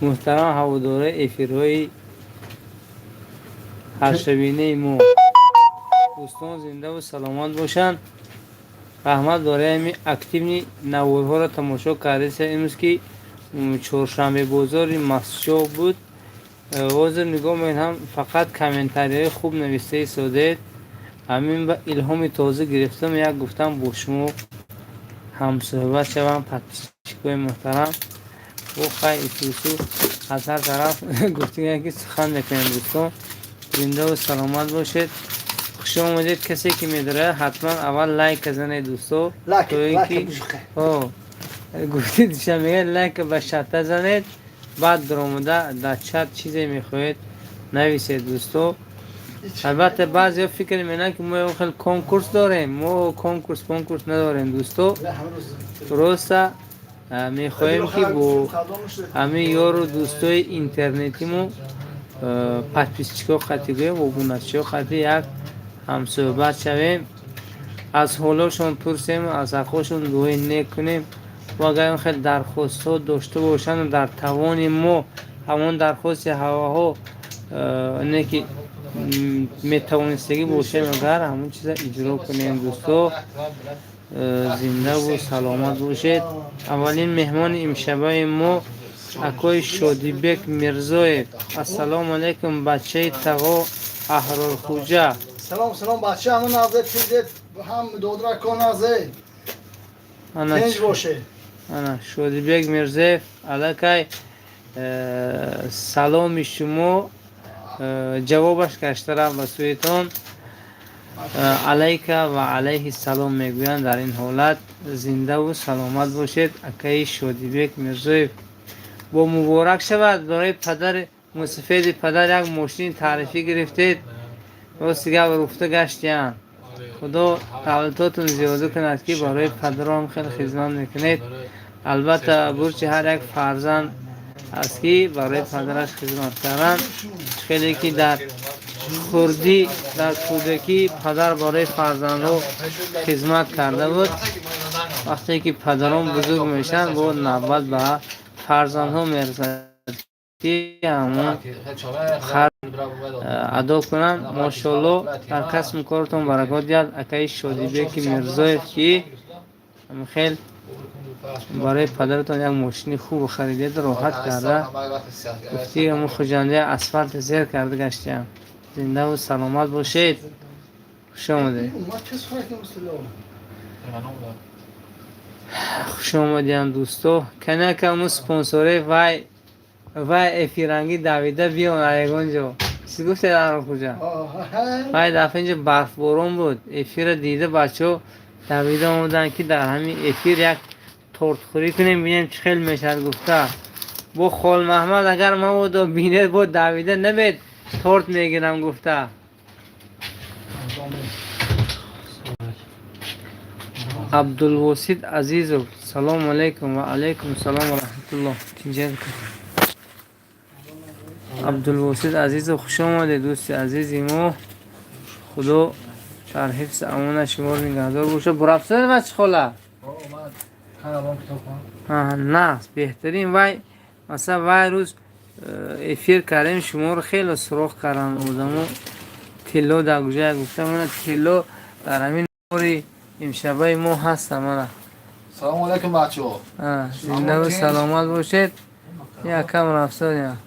Муҳтарам ҳаводораи эфирҳои ҳаршабинаи мо, дӯстон зиндаву саломат бошанд. Раҳмат барои ҳамин активный наворҳоро тамошо кардеса. Имрӯз ки чоршанбебозори Мастчоҳ буд, ҳозир нигоҳ менам, фақат комментарияҳои хуб нависта истодед. Ҳамин ба илҳоми тоза гирифтам, як гуфтам, бо шумо ҳамсӯҳбат шавам. Подписчикои муҳтарам, бо хай исусу аз ҳар тараф гуфтиган ки сухан мекунем. Дӯстон, зиндаву саломат бошед. Хуш омадед. Касе ки медорад, ҳатман аввал лайка занед, дӯсто, то ин ки гуфти диша мегӯяд, лайка ба шарта занед, баъд даромада дар чат чизе мехоҳед, нависед. Дӯсто, албатта, баъзеҳо фикр мекунанд, ки мо хел конкурс дорем. Мо конкурс надорем, дӯсто. Просто мехоҳем, ки бо ҳамин ёру дӯстои интернетиму подписчикҳо қатӣ гӯем, обуначиҳо қатӣ як ҳамсӯҳбат шавем, аз ҳолошон пурсем, аз ҳаққошон дуои нек кунем ва агар он хел дархостҳо дошта бошанд, дар тавони мо ҳамон дархости ҳаваҳо не ки метавонистагӣ бошем, агар ҳамон чиза иҷро кунем. Дӯсто, зиндаву саломат бошед. Аввалин меҳмони имшабаи мо акои Шодибек Мирзоев. Ассалому алайкум, бачаи тағо Аҳрорхуҷа. Салом, салом, бача, ҳама назе, тезет ҳам додрако назе. Тинҷ боше. Ана Шодибек Мирзоев аллакай саломи шумо ҷавобаш гашта рафт ба сӯитон. Алайка ва алайҳи салом мегӯянд дар ин ҳолат. Зиндаву саломат бошед, акаи Шодибек Мирзоев. Бо муборак шавад, барои падари мусафеди падар як мошини таърифӣ гирифтед. Рости гап, руфта гаштиянд. Худо давлатотон зиёда кунад, ки барои падаром хеле хизмат мекунед. Албатта, бурчи ҳар як фарзанд аст, ки барои падараш хизмат кардан. Хеле ки дар хурдӣ, дар кӯдакӣ падар барои фарзандҳо хизмат карда буд, вақте ки падарон бузург мешаванд, бо навбат ба фарзандҳо мерасад, ки ҳамон адо кунанд. Мошоалло, дар касбу коротон баракот диҳад, акаи Шодибеки Мирзоев, ки хел барои падаратон як мошини хуб харидед, роҳат карда гуфтӣ, ҳамун Хуҷандия асфалти зер карда гаштиям. Зиндаву саломат бошед. Хуш омадед. Хуш омадиам, дӯсто. Канакаму спонсоре вай эфирангӣ давида биён ягон ҷо. Чиз гуфтед, Аҳрорхуҷа? Вай дафъа инҷо барфборон буд, эфирро дида, бачаҳо давида омаданд, ки дар ҳамин эфир як тортхӯрӣ кунем, бинем чӣ хел мешавад гуфта. Бо Холмаҳмад агар мабодо бинед, бо давида набед, торт мегирам гуфта. Абдулвосит Азизов, салому алайкум. Ва алайкум салом ва раҳматуллоҳ. Абдулвосит Азизов, хуш омадед, дӯсти азизи мо. Худо дар ҳифзи амона шуморо нигаҳдор бошад. Бурафтад бачи хола на беҳтарин. Вай масалан, вай рӯз эфир кардем, шуморо хеле суроғ карданд одамо. Тилло дар куҷая гуфта. Мана тилло дар ҳамин ори имшабаи мо ҳастам, мана. Салому алайкум, бачаҳо. Зиндаву саломат бошед. Якам рафтодем.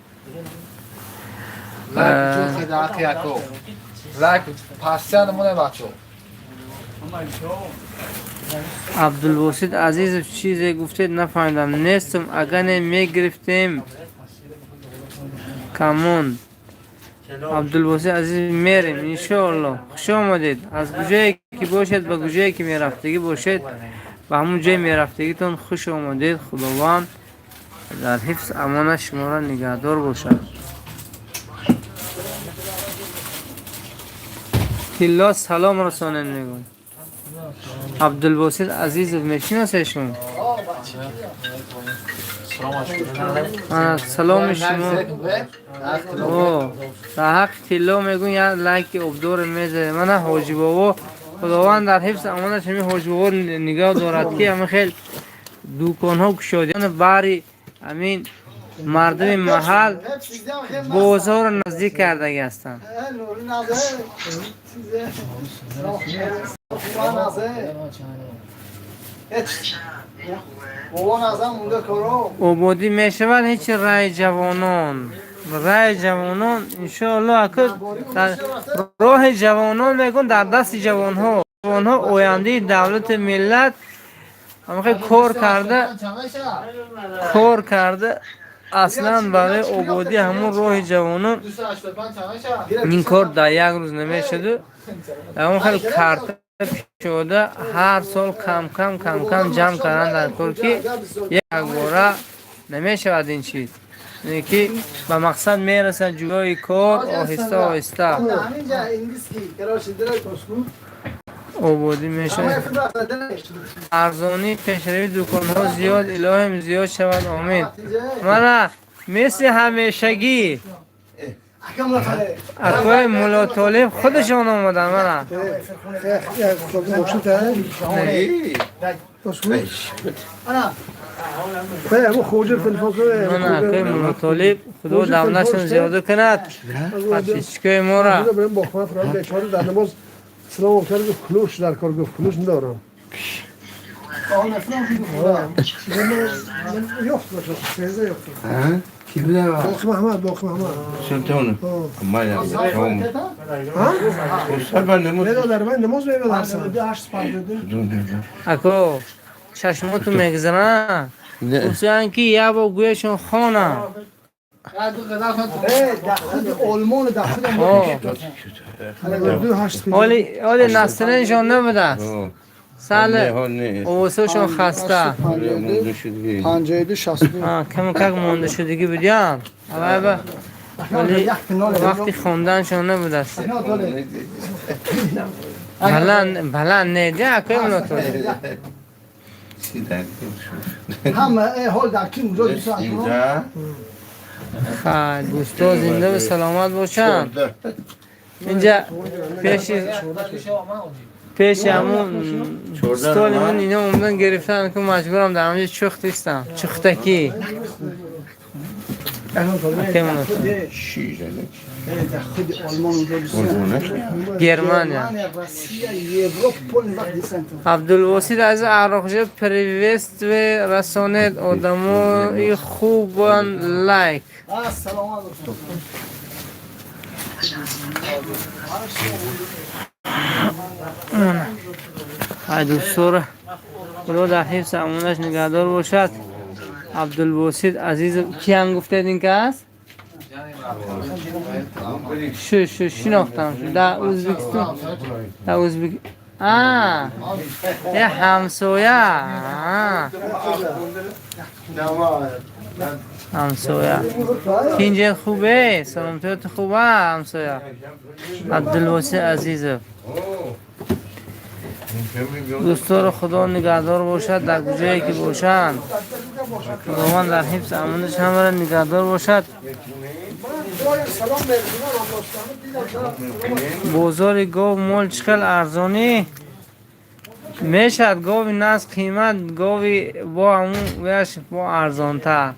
Лайк пастян моне, бачаҳо. Абдулбосит Азизов, чизе гуфтед, нафаҳмидам. Нестам, агар не мегирифтем. Камон, Абдулбосит Азиз, мерем, иншоалло. Хуш омадед. Аз куҷое ки бошед, ба куҷое ки мерафтагӣ бошед, ба ҳамон ҷое мерафтагитон хуш омадед. Худованд дар ҳифз амона шуморо нигаҳдор бошад. Тилло салом расонед, мегӯм. Абдулбосит Азизов мешиносед шумо? Саломи шумо. Дар ҳаққи тилло мегӯм, як лайки обдоре мезанед. Мана Ҳоҷибобо, худованд дар ҳифз амонаш ҳамин Ҳоҷибобо нигоҳ дорад, ки ҳамин хел дуконҳо кушодиан, бари ҳамин Мардуми маҳал бозорро наздик кардагӣ ҳастанд. Ободӣ мешавад ҳеҷ раи ҷавонон, раи ҷавонон иншоалло. Ака, роҳи ҷавонон мегӯн дар дасти ҷавонҳо. Ҷавонҳо ояндаи давлату миллат. Ҳамахел кор карда, кор карда, аслан барои ободӣ ҳамон роҳи ҷавонон. Ин кор дар як рӯз намешаду ҳамон хел карта пиёда ҳар сол кам-кам, кам-кам ҷамъ кардан дар кор, ки якбора намешавад ин чиз, ки ба мақсад мерасад ҷӯёи кор оҳиста оҳиста ободӣ мешавад. Арзонӣ, пешравии дуконҳо зиёд, илоҳим зиёд шавад, омин. Мана, мисли ҳамешагӣ акои Муллотолиб худашон омаданд, мана. Мана, акои Муллотолиб, Худо давлатшон зиёда кунад, подписчикои моро. سلام کرد، گفت کلوش در کار، گفت کلوش ندارم. یافت باشه سیزده یافت. کی بوده؟ باقی محمد، باقی محمد. سلطان ما. ها. سر نماز. در من نماز میبرد. Ако, чашмоту мегзаранд, гуфтанд, ки як бор гӯяшон хонам. Олмон дар ҳоли настроениешон набудааст, сал овозҳошон хаста, камакак мондашудагӣ будиям, авайба, вале вақти хонданшон набудааст. Баланд баланд не ди, акои Муллотолиб. Ҳама ҳол дар ки унҷо. Хай, дӯсто зиндаву саломат бошанд. Инҷа пеши ҳамун столи ман ино омадан гирифтан, ки маҷбурам дар ҳамҷа чухт истам, чухтакӣ. Акои Муллотолиб. Германия. Абдулвосид аз Ароқҷа приветствие расонед, одамои хубан, лайк. Саломат. Ай, дӯстора Худо дар ҳифзи амонаш нигаҳдор бошад. Абдулбосид Азизов киам гуфтед, ин кас? Шу шинохтам, дар Ӯзбекистон, дар Ӯзбек а е ҳамсоя, ҳамсоя. Кинҷе хубе, саломатиёти хуба, ҳамсоя Абдулбосид Азизов. Дӯсторо Худо нигаҳдор бошад, дар куҷое ки бошанд, Худованд дар ҳифзи амонаш ҳамаро нигаҳдор бошад. Бозори гов мол чӣ хел арзонӣ мешавад? Гови наз қимат, гови бо ҳамун вяш бо арзонтар.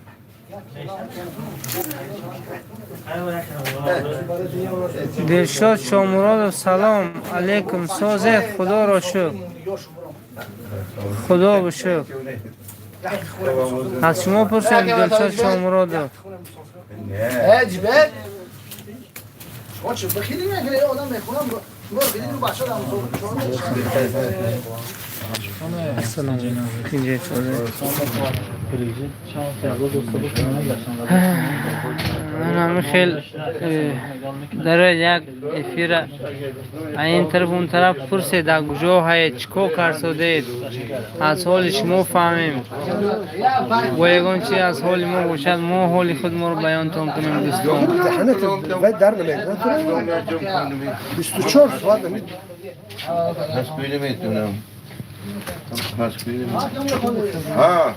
Дилшод Шомуродов, салом алейкум, созед, Худоро шукр, Худо шукр. Аз шумо пурсем, Дилшод Шомуродов. Ҷибет. Бихили нагире, одам мехонам, бача. Ассалому алейкум. Манами хел дар як эфира ин тараф, он тараф пурсед, дар куҷо ҳаед, чӣ кор карсодед, аз ҳоли шумо фаҳмем. Бо ягон чи аз ҳоли мо бошад, мо ҳоли худ моро баёнтон кунем, дӯстон. Дар намекунад 24 соат. پس نمیتونم، پس ها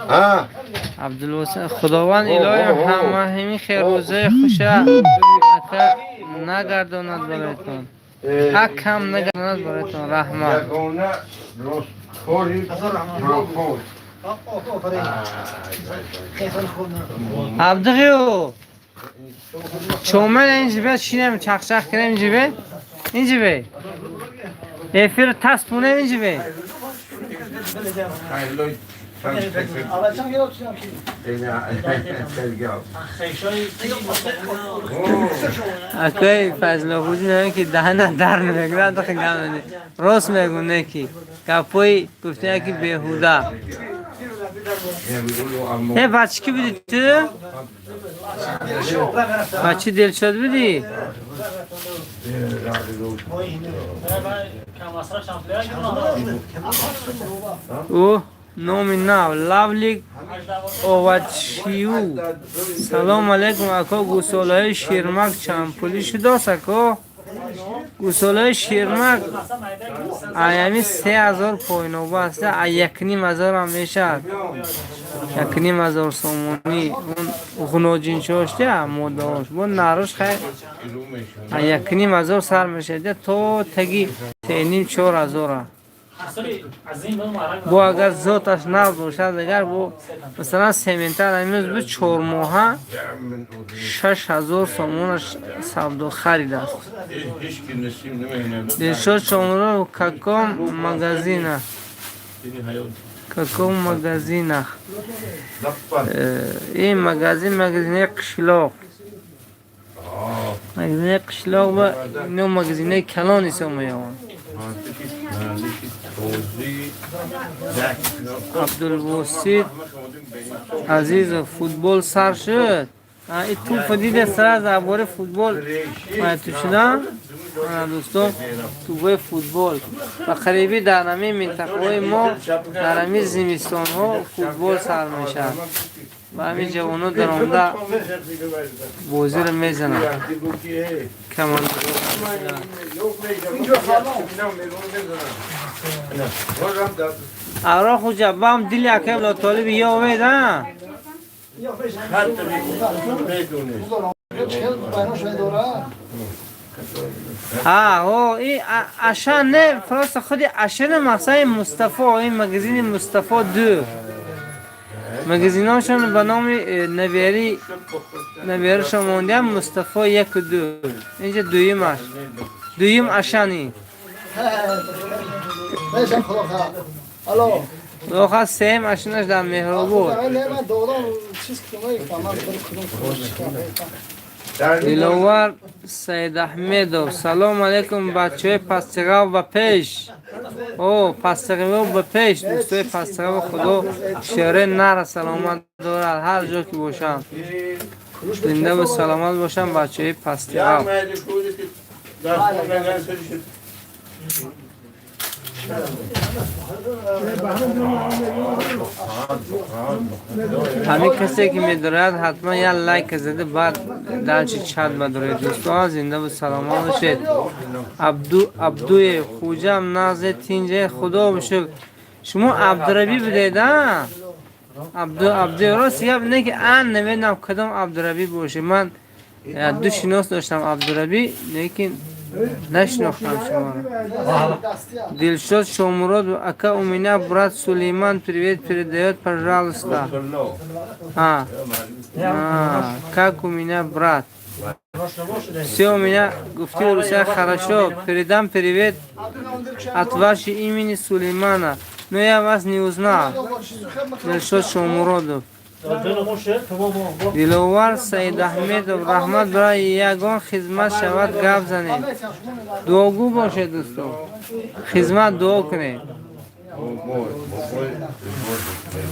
ها. Абдулвосин, Худованд илоҳим ҳама ҳамин херрӯзаи хуша ака нагардонад бароятон, акам нагардонад бароятон, раҳмат. یگانه راستکاری راکار. Абдиғиу чомел инҷи бе шинем, чахчах кунем инҷи бе, инҷи бе эфир таспунем инҷи бе. Акои Фазлохуҷи мегӯянд, ки даҳана дар намекунад, рост мегӯ, не ки гапҳои гуфтая ки беҳуда. Э, бачи ки будӣ ту? Бачи Дилшод будӣ? Ӯ номи нав Лавлик Оватшиу. Салом алейкум, ако, гусолаи ширмак чандпулӣ шудааст, ако? Гусолаи ширмак аями 3000 поиноба аст, а 1500-ам мешавад. 1500 сомонӣ он ғуноҷинчош, модаош бо нарош хай а 1500 сар мешавад то таги сеним 4000-а. Бо агар зоташ нав бошад, агар бо масалан сементал амирӯз буд 4 моҳа 6000 сомонаш савдо харидааст. Дилшод Шомуров, каком магазина? Каком магазинах? Ин магазин магазинаи қишлоқ, магазинаи қишлоқ ва ино магазинаи калон ҳисоб меёванд. Абдулвосит Азизов, футбол сар шуд. И тӯпа диде, сразу абори футбол ту шуда. Дӯстон, тӯбои футбол ба қарибӣ дар ҳамин минтақаҳои мо дар ҳамин зимистонҳо футбол сар мешавад ва ҳамин ҷавонон даромада бозиро мезананд. Команда. Аро хуҷа бам дили акай Толиби ёвед, а? Ҳо, и аша не, просто худи ашана мақсади Мустафо, ин магазини Мустафо ду. Магазиношон ба номи набери наберашон мондиам Мустафо яку ду. Инҷа дуюмаш. Дуюм ашани. Худо сеюм ашанаш дар Меҳробод. Диловар Саидаҳмедов, салом алейкум, бачаҳои пастиғав ба пеш. О, пастиғав ба пеш, дӯстои пастиғав, худо шере нара саломат дорад, ҳар ҷо ки бошанд. Зиндаву саломат бошанд бачаҳои пастиғав. Ҳамин касе ки медорад, ҳатман як лайк зада, баъд дальше чат бадоред. Дӯстон, зиндаву саломат бошед. Абду Абдуев, хуҷам назе тинҷе, худо бишукр. Шумо Абдурабӣ будед, а? Абду Абдуев, рост гап не ки ан намедонам кадом Абдурабӣ боше. Ман ду шинос доштам Абдурабӣ, лекин нашинохтам шуморо. Дилшод Шомурод, ака, у меня брат Сулейман привет передает, пожалуйста. А, а, как у меня брат? Все у меня, гуфти Руся, хорошо. Передам привет от вашей имени Сулеймана. Но я вас не узнал. Дилшод Шомуродов. Диловар Саидаҳмедов, раҳмат, барои ягон хизмат шавад, гап занед. Дуогӯ бошед, дӯстон. Хизмат дуо кунед.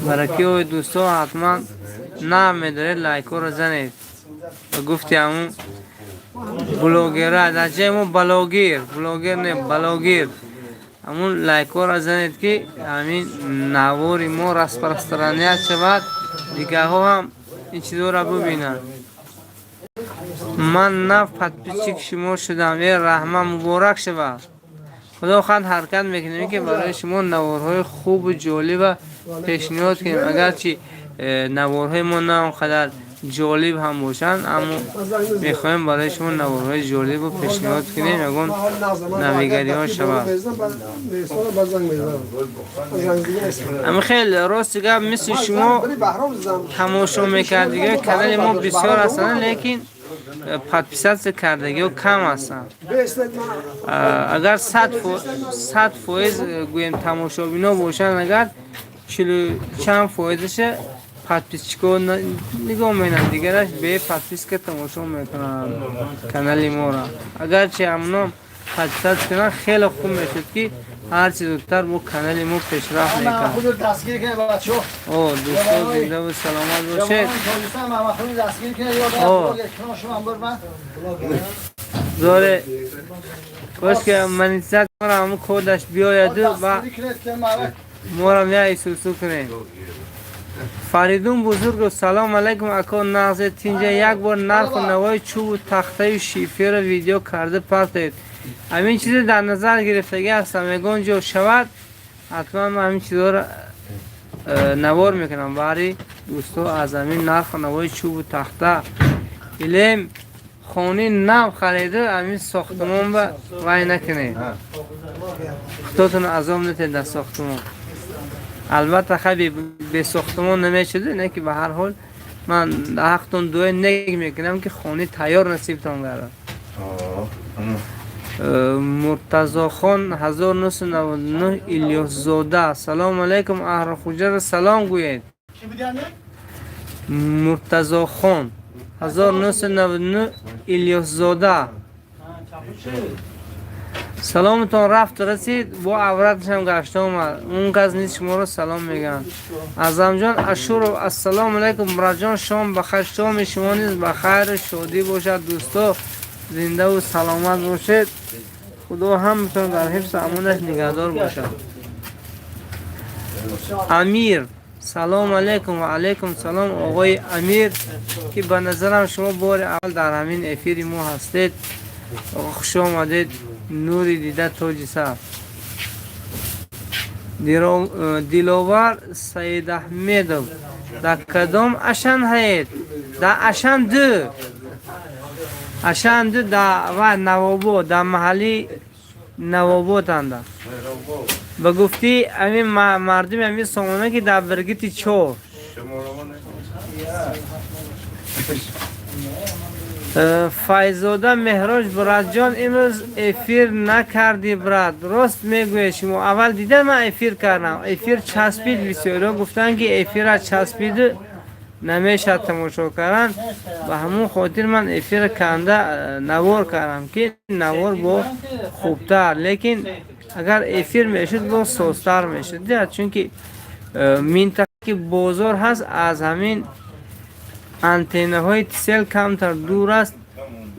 Баракиҳои дӯстон, ҳатман на медоред, лайкҳоро занед. Ва гуфти ҳамун блогера, дар ҷои мо балогир, блогер не, балогир. Ҳамун лайкҳоро занед, ки ҳамин навори мо распространять шавад, дигарҳо ҳам ин чизҳоро бубинанд. Ман нав подписчик шумо шудам. Э, раҳмат, муборак шавад. Худо хоҳад, ҳаракат мекунем, ки барои шумо наворҳои хубу ҷолиба пешниҳод кунем. Агарчи наворҳои мо на он қадар Ҷолиб ҳам бошанд, аммо мехоҳем барои шумо наворҳои ҷолибу пешниҳод кунем, ягон навигариҳо шавад. Ами хел рости гап, мисли шумо тамошо мекардиги канали мо бисёр ҳастанд, лекин подписаться кардагиҳо кам ҳастанд. Агар 100% гӯем тамошобино бошанд, агар чилу чанд фоизаша подписчико нигоҳ менанд, дигараш бе подписка тамошо мекунанд канали моро. Агарчи ҳамоно подписаться кунанд, хеле хуб мешуд, ки ҳарчи зудтар бо канали мо пешрафт мекард. О, дӯсто, зиндаву саломат бошед. О, зоре кош ки монетизатсия ҳамун кодаш биёяду ва морам я исусу кунем. Фаридун Бузургов: «Салом алайкум, ако, нағзе, тинҷа? Як бор нарху навои чӯбу тахтаю шиферро видео карда партоед». Ҳамин чизе дар назар гирифтагӣ ҳастам. Ягон ҷо шавад, ҳатман ман ҳамин чизҳоро навор мекунам баъри дӯсто. Аз ҳамин нарху навои чӯбу тахта илем хони нав хариду ҳамин сохтумон ба вай накунед, худотон азоб натед дар сохтумон. Албатта, хай, бесохтумон намешуду, не ки ба ҳар ҳол ман дар ҳақтон дуои нек мекунам, ки хони тайёр насибтон гардад. Муртазохон 1999 Илёсзода: «Салому алайкум, аҳли Хуҷара салом гӯед». Муртазохон 1999 Илёсзода, саломатон рафт расид, бо авраташам гашта омад. Он кас низ шуморо салом мегӯянд. Аъзамҷон Ашуров: «Ассалому алайкум, братҷон, шом бахайр». Шоми шумо низ ба хайру шодӣ бошад, дӯсто, зиндаву саломат бошед. Худо ҳаматон дар ҳифзу амонаш нигаҳдор бошад. Амир: «Салом алайкум». Ва алайкум салом, оғои Амир, ки ба назарам шумо бори аввал дар ҳамин эфири мо ҳастед. Хуш омадед, нури дида, тоҷи сар. Диловар Саидаҳмедов: «Дар кадом Ашан ҳаед?» Дар Ашан ду, Ашан ду, ва Навобод, дар маҳалли Навобод анда. Ба гуфти ҳамин мардуми ҳамин сомона, ки дар биргити чор. Файзода Меҳроҷ: «Братҷон, имрӯз эфир накардӣ, брат?» Рост мегӯед шумо. Аввал дида ман эфир кардам, эфир часпид. Бисёриҳо гуфтанд, ки эфира часпиду намешавад тамошо кардан. Ба ҳамон хотир ман эфира канда навор кардам, ки навор бо хубтар, лекин агар эфир мешуд, бо созтар мешуд, чунки минтақа ки бозор ҳаст, аз ҳамин антеннаҳои Тисел камтар дур аст,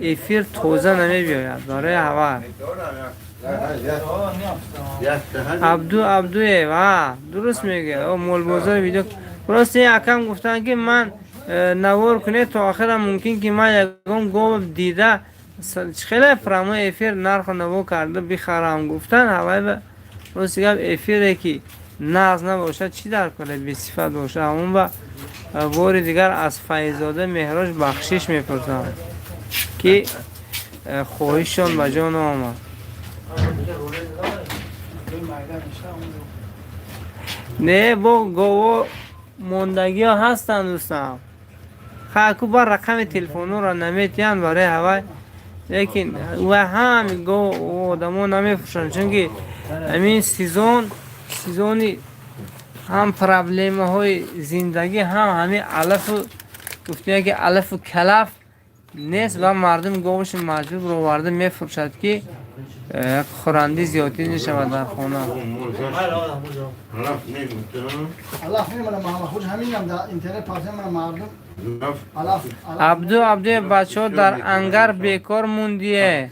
эфир тоза намебиёяд барои ҳава. Абду Абдуев, а дуруст мегӯяд, молбозори видео. Просто акам гуфтанд, ки ман навор кунед то охира, мумкин ки ман ягон гов дида, хеле прямой эфир нарху наво карда бихарам, гуфтанд. Ҳавай, рости гап, эфире ки нағз набошад, чӣ дар кора, бесифат бошад. Ҳамон ба бори дигар аз Файзода Меҳроҷ бахшиш мепурсам, ки хоҳишшон ба ҷо наомад. Не, бо гово мондагиҳо ҳастанд, дӯстам. Хаку бар рақами телефонҳоро наметиҳанд барои ҳавай, лекин ва ҳами гов одамо намефурӯшанд, чунки ҳамин сезон сезони ҳам проблемаҳои зиндагӣ, ҳам ҳамин алафу гуфтем, ки алафу калаф нест ва мардум говашо маҷбур роварда мефурӯшад, ки як хӯрандӣ зиёдтӣ нашавад дар хона. Алаф мегуфтам. Алаф мемонам, Маҳаммад ҳаминам дар интернет партия мардум. Алаф. Алаф. Абду Абдуев: «Бачаҳо, дар ангар бекор мундие,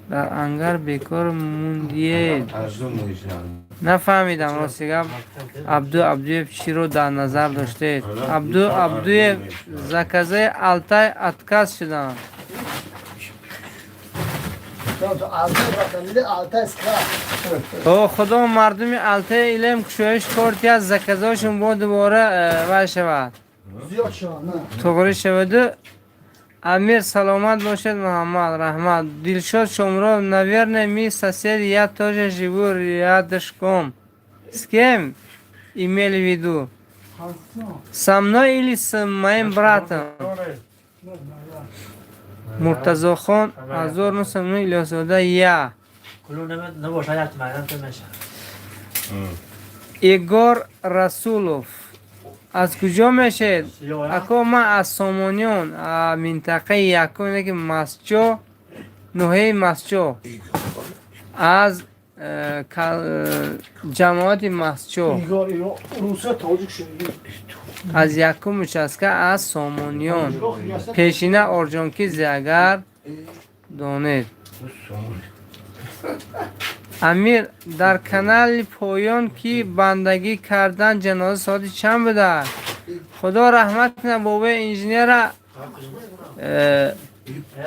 дар ангар бекор мундиед?» Арзон мешавад. Нафаҳмидам, рости гап, Абду Абдуев, чиро дар назар доштед. Абду Абдуев: «Заказаи Алтай отказ шуданд». Алтай братан, Алтай склад. О, худо, мардуми Алтай илем кушоиш кортия, заказошон бо дубора вай шавад. Зиёд шаванд, на. Туғри шаваду. Амир, саломат бошед. Муҳаммад, раҳмат. Дилшод Шомуров: наверное, мы соседи, я тоже живу рядышком. С кем имели в виду, со мной или с моим братом? Муртазохон 1909, Илёсзода я. Набошад, як майдан то меша. Игор Расулов: аз куҷо мешед, ако? Ман аз Сомониён, минтақаи якум, ки Масҷо, ноҳияи Масҷо, аз ҷамоати Масҷо, аз якум участка, аз Сомониён, пешина Орҷонкизе, агар донед. Амир, дар канали поён ки бандагӣ кардан, ҷаноза соати чанд буда? Худо раҳмат кунад бобои инженера,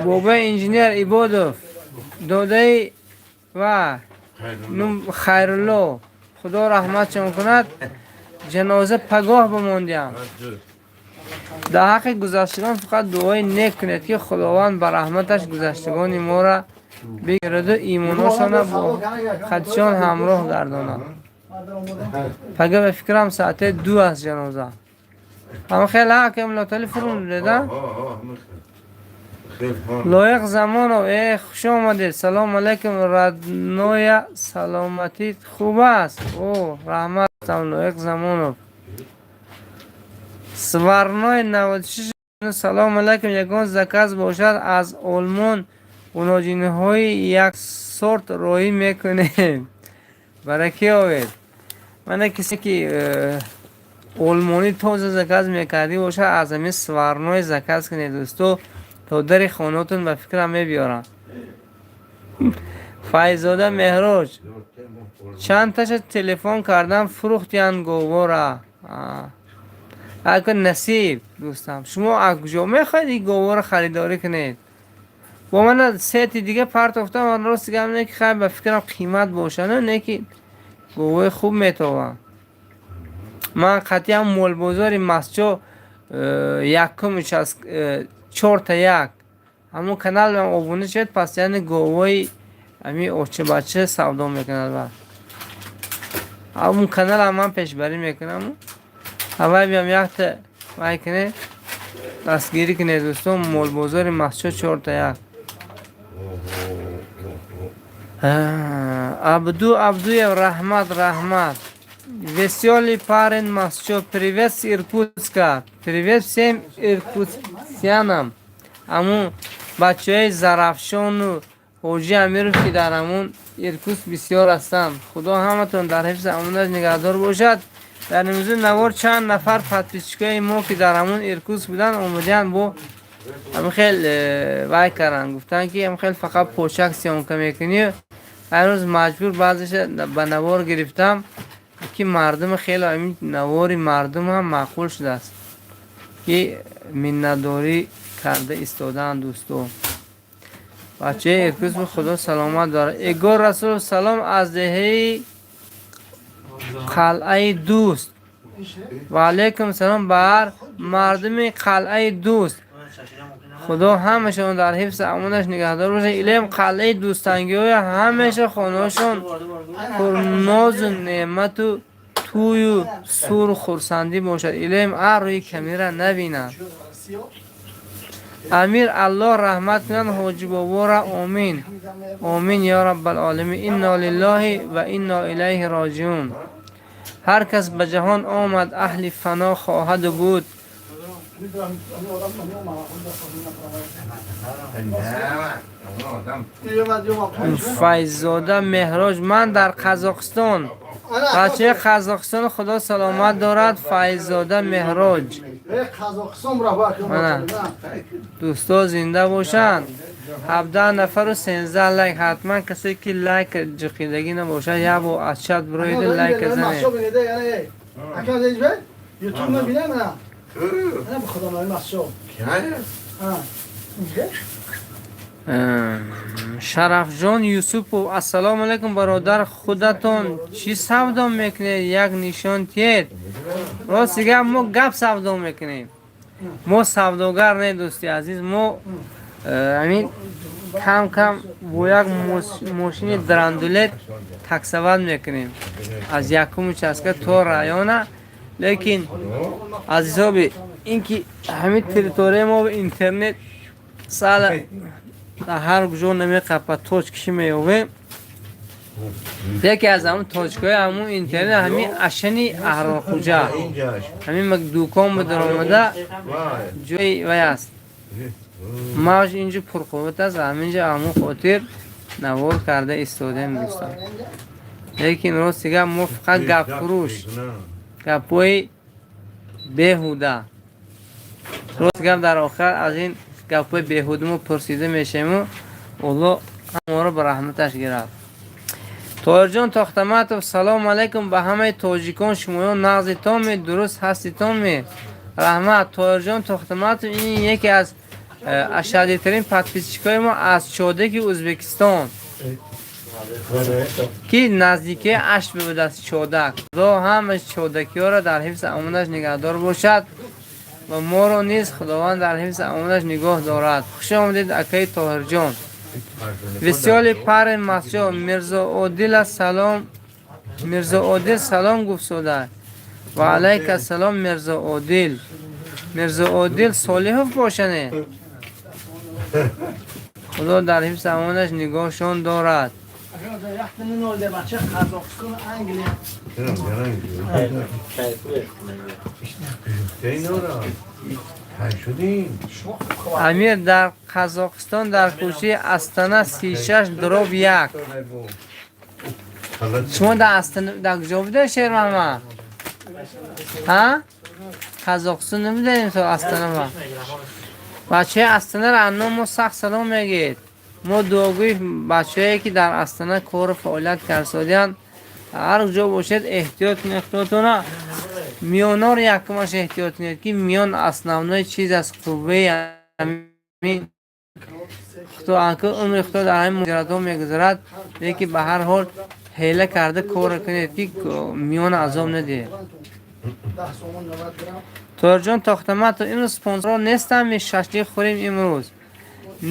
бобои инженер Ибодов, додаи ва Хайрулло, Худо раҳматшон кунад. Ҷаноза пагоҳ бимондиям. Дар ҳаққи гузаштагон фақат дуои нек кунед, ки Худованд ба раҳматаш гузаштагони моро бигираду имоношона бо хатишон ҳамроҳ гардонад. Пага, ба фикрам, соате 2 аст ҷаноза. Ҳама хеле ҳа, ки мулотали фурун деда. Лоиқ Замонов, хуш омадед. Салом алайкум, родной, саломатит хуб аст? О, раҳматам, Лоиқ Замонов. Сварной 96: салом алайкум, ягон заказ бошад, аз Олмон гуноҷиниҳои як сорт роҳӣ мекунем. Баракӣ овед. Мана, кисе ки олмонӣ тоза заказ мекардӣ бошад, аз ҳамин Сварной заказ кунед, дӯсто, то дари хонаотон, ба фикрам, мебиёрам. Файзода Меҳроҷ: чанд таша телефон кардам, фурӯхтиян говора. Ако насиб, дӯстам, шумо аз куҷо мехоҳед ин говора харидорӣ кунед? Бо мана сети дига партофтам. Ман рости гап не, ки хай, ба фикрам, қимат боша, не ки говои хуб метовам. Ман қатъиян молбозори Масҷо, якум чорта як, ҳамун каналам обуна шавед. Пас яъне говои ҳамин очабача савдо мекунад ва ҳамун каналам ман пешбарӣ мекунам. Ҳавай биям, якта вай кунед, дастгирӣ кунед, дӯстон. Молбозори Масҷо, чорта як. Абду Абдуев, раҳмат, раҳмат. Весёлый парень, Масчо, привет с Иркутска. Привет всем иркутсянам. Амун бачаҳои Зарафшону Ҳоҷи Амиров, ки дар ҳамун Иркутск бисёр ҳастанд. Худо ҳаматон дар ҳифзи амонат нигаҳдор бошад. Дар имрӯзи навор чанд нафар подписчикои мо, ки дар ҳамун Иркутск буданд, омадиянд, бо ҳамин хел вай карданд, гуфтанд, ки ҳамин хел фақат почак съёмка мекунӣ. Ҳар рӯз маҷбур баъзеша ба навор гирифтам, ки мардуми хеле ҳамин навори мардум ҳам маъқул шудааст, ки миннатдорӣ карда истодаанд. Дӯсто, бачаи Иркутск, Худо саломат дорад. Эгор Расулов: салом аз деҳаи Қалъаи Дӯст. Ва алайкум салом бар мардуми Қалъаи Дӯст. Худо ҳамашон дар ҳифзи амонаш нигаҳдор бошад. Илоҳим, қалъаи дӯстангиҳоя ҳамеша хонаҳошон пурнозу неъмату тӯю суру хурсандӣ бошад. Илоҳим, ар рӯи камера набинад. Амир, Аллоҳ раҳмат кунад Ҳоҷибобора. Омин, омин, ё Раббалоламин. Инно лиллоҳи ва инно илайҳи роҷиун. Ҳар кас ба ҷаҳон омад, аҳли фано хоҳаду буд. Файззода Меҳроҷ: ман дар Қазоқистон. Бачаи Қазоқистон, Худо саломат дорад. Файззода Меҳроҷ, дӯсто зинда бошанд. 17 нафару 13 лайк. Ҳатман касе ки лайк ҷиқидагӣ набошад, як бор аз чат бироиду лайк занед. Ютуб мебинам, на? На, ба худо, на, масшо. Шарафҷон Юсупов: «Ассалому алайкум, бародар, худатон чӣ савдо мекунед, як нишон тиед». Рости гап, мо гап савдо мекунем, мо савдогар не, дӯсти азиз. Мо ҳамин кам кам бо як мошини драндулет таксовать мекунем аз якум участка то района, лекин аз ҳисоби ин ки ҳамин территорияи мо интернет сала дар ҳар куҷо намеқапад, точкиши меёвем. Яке аз ҳамун точкаҳои ҳамун интернет ҳамин Ашани Аҳрорхуҷа, ҳамин дукон ба даромада ҷои вай аст, мавҷ инҷо пурқувват аст. Ҳаминҷо ҳамун хотир навор карда истодаем, дӯстон. Лекин рости гап, мо фақат гапфурӯш, гапҳои беҳуда. Рости гап, дар охир аз ин гапҳои беҳуда мо пурсида мешавему. Алло ҳамаро ба раҳматаш гирад. Тоҳирҷон Тохтаматов: «Салому алайкум ба ҳамаи тоҷикон, шумоён нағзитонме, дуруст ҳаститонме?» Раҳмат, Тоҳирҷон Тохтаматов. Ин яке аз ашаддитарин подписчикои мо аз Чодаки Ӯзбекистон, ки наздикии Ашт бибудааст Чодак. Худо ҳама чодакиҳоро дар ҳифзи амонаш нигаҳдор бошад ва моро низ Худованд дар ҳифзи амонаш нигоҳ дорад. Хуш омадед, акаи Тоҳирҷон. Весёлый парень Масҷо Мирзо Одила салом, Мирзо Одил салом гуфтсода. Ва алайка ассалом, Мирзо Одил. Мирзо Одил Солиҳов бошане. Худо дар ҳифзи амонаш нигоҳшон дорад. Яхта нолде бача Қазоқистон, Англия. Чаро, гаранг. Нора. Ҳай шудем. Амир дар Қазоқистон, дар кӯчаи Астана 36/1. Шумо дар Астана дар куҷо будед, Шермаҳмад? Ҳа, Қазоқистон набудем то Астана. Ба бачаи Астанаро анно мо сахт салом мегӯед. Мо дуогӯи бачаҳое, ки дар Астана кору фаъолият карсодиянд. Ҳар куҷо бошед, эҳтиёт кунед худотона, миёнор якумаш эҳтиёт кунед, ки миён основной чиз аст, қувваи ҳамин худо. Анку умри худо дар ҳамин муҷарадҳо мегузарад, лекин ба ҳар ҳол ҳела карда кор кунед, ки миёна азоб надиҳед. 10 сомон 90 грамм. Тоҳирҷон Тохтаматов: «Имрӯз спонсорҳо нестам, шашлик хӯрем имрӯз?»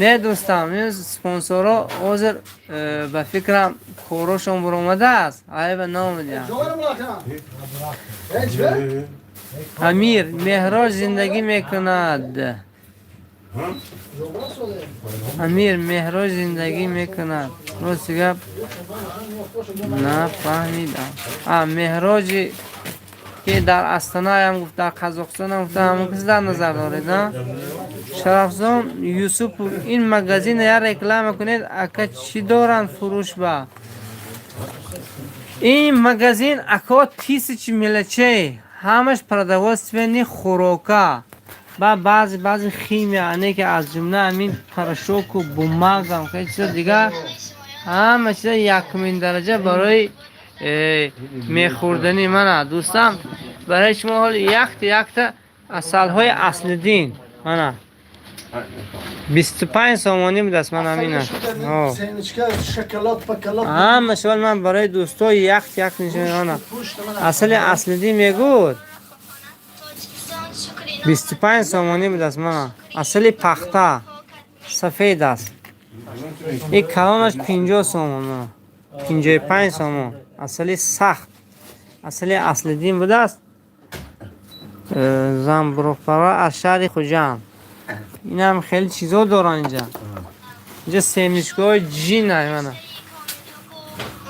Не, дӯстам, имрӯз спонсорҳо ҳозир ба фикрам корошон буромадааст, айба наомадиям. Ҷонам лакам. Ҳеҷ бе? Амир Меҳроҷ зиндагӣ мекунад. Ҷобра соде. Амир Меҳроҷ зиндагӣ мекунад. Рости гап, нафаҳмидам. А Меҳроҷи ки дар Астанаям гуфт, дар Қазоқистонам гуфта, ҳамон киси дар назар доред, а? Шарафзон Юсупов: «Ин магазина я реклама кунед, ака, чӣ доранд фурӯш?» Ба ин магазин, ако, тысячи мелочей, ҳамаш продовольственный, хӯрока ба баъзе баъзе химия, ане ки аз ҷумла ҳамин порошоку бумагам, хеле чизо дигар, ҳама чиза якумин дараҷа барои мехӯрданӣ. Мана, дӯстам, барои шумо ҳол якта якта асалҳои Аслиддин, мана, 25 сомонӣ будааст, ман ҳамина. Семечка, шоколад, поколад. Ҳама шумо ман барои дӯсто якт якт нишон. Асали Аслиддин мегӯд, 25 сомонӣ будааст. Мана, асали пахта сафед аст. Ин калонаш 50 сомон, мана, 55 сомон. Асали сахт, асали Аслиддин будааст. Замбуруғпарвар аз шаҳри Хуҷанд. Инам хеле чизо доранд инҷа. Инҷа семечкаҳои ҷина, мана.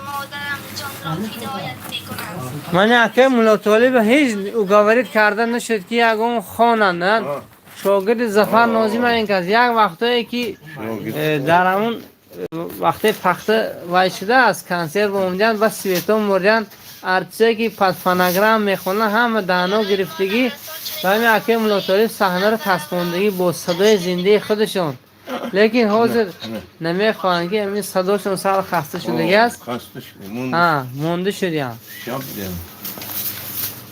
مادرم جان را فدایت میکنم. Ман акаи Муллотолиба ҳеҷ уговорить карда нашуд, ки ягон хонанд. Шогирди Зафар Нозима ин кас як вақтое ки дар ҳамун вақте пахта вай шудааст, консерт омадиянд ба свето мурдиянд, артисое ки под фонограмм мехонанд, ҳама даҳно гирифтагӣ ба ҳамин акаи Муллотолиб саҳнаро таспондагӣ бо садои зиндаи худашон. Лекин ҳозир намехоҳанд, ки ҳамин садошон сар хаста шудагӣ аст. Хаста шуд. Монд. Ҳа, монда шудиям. Шаб дем.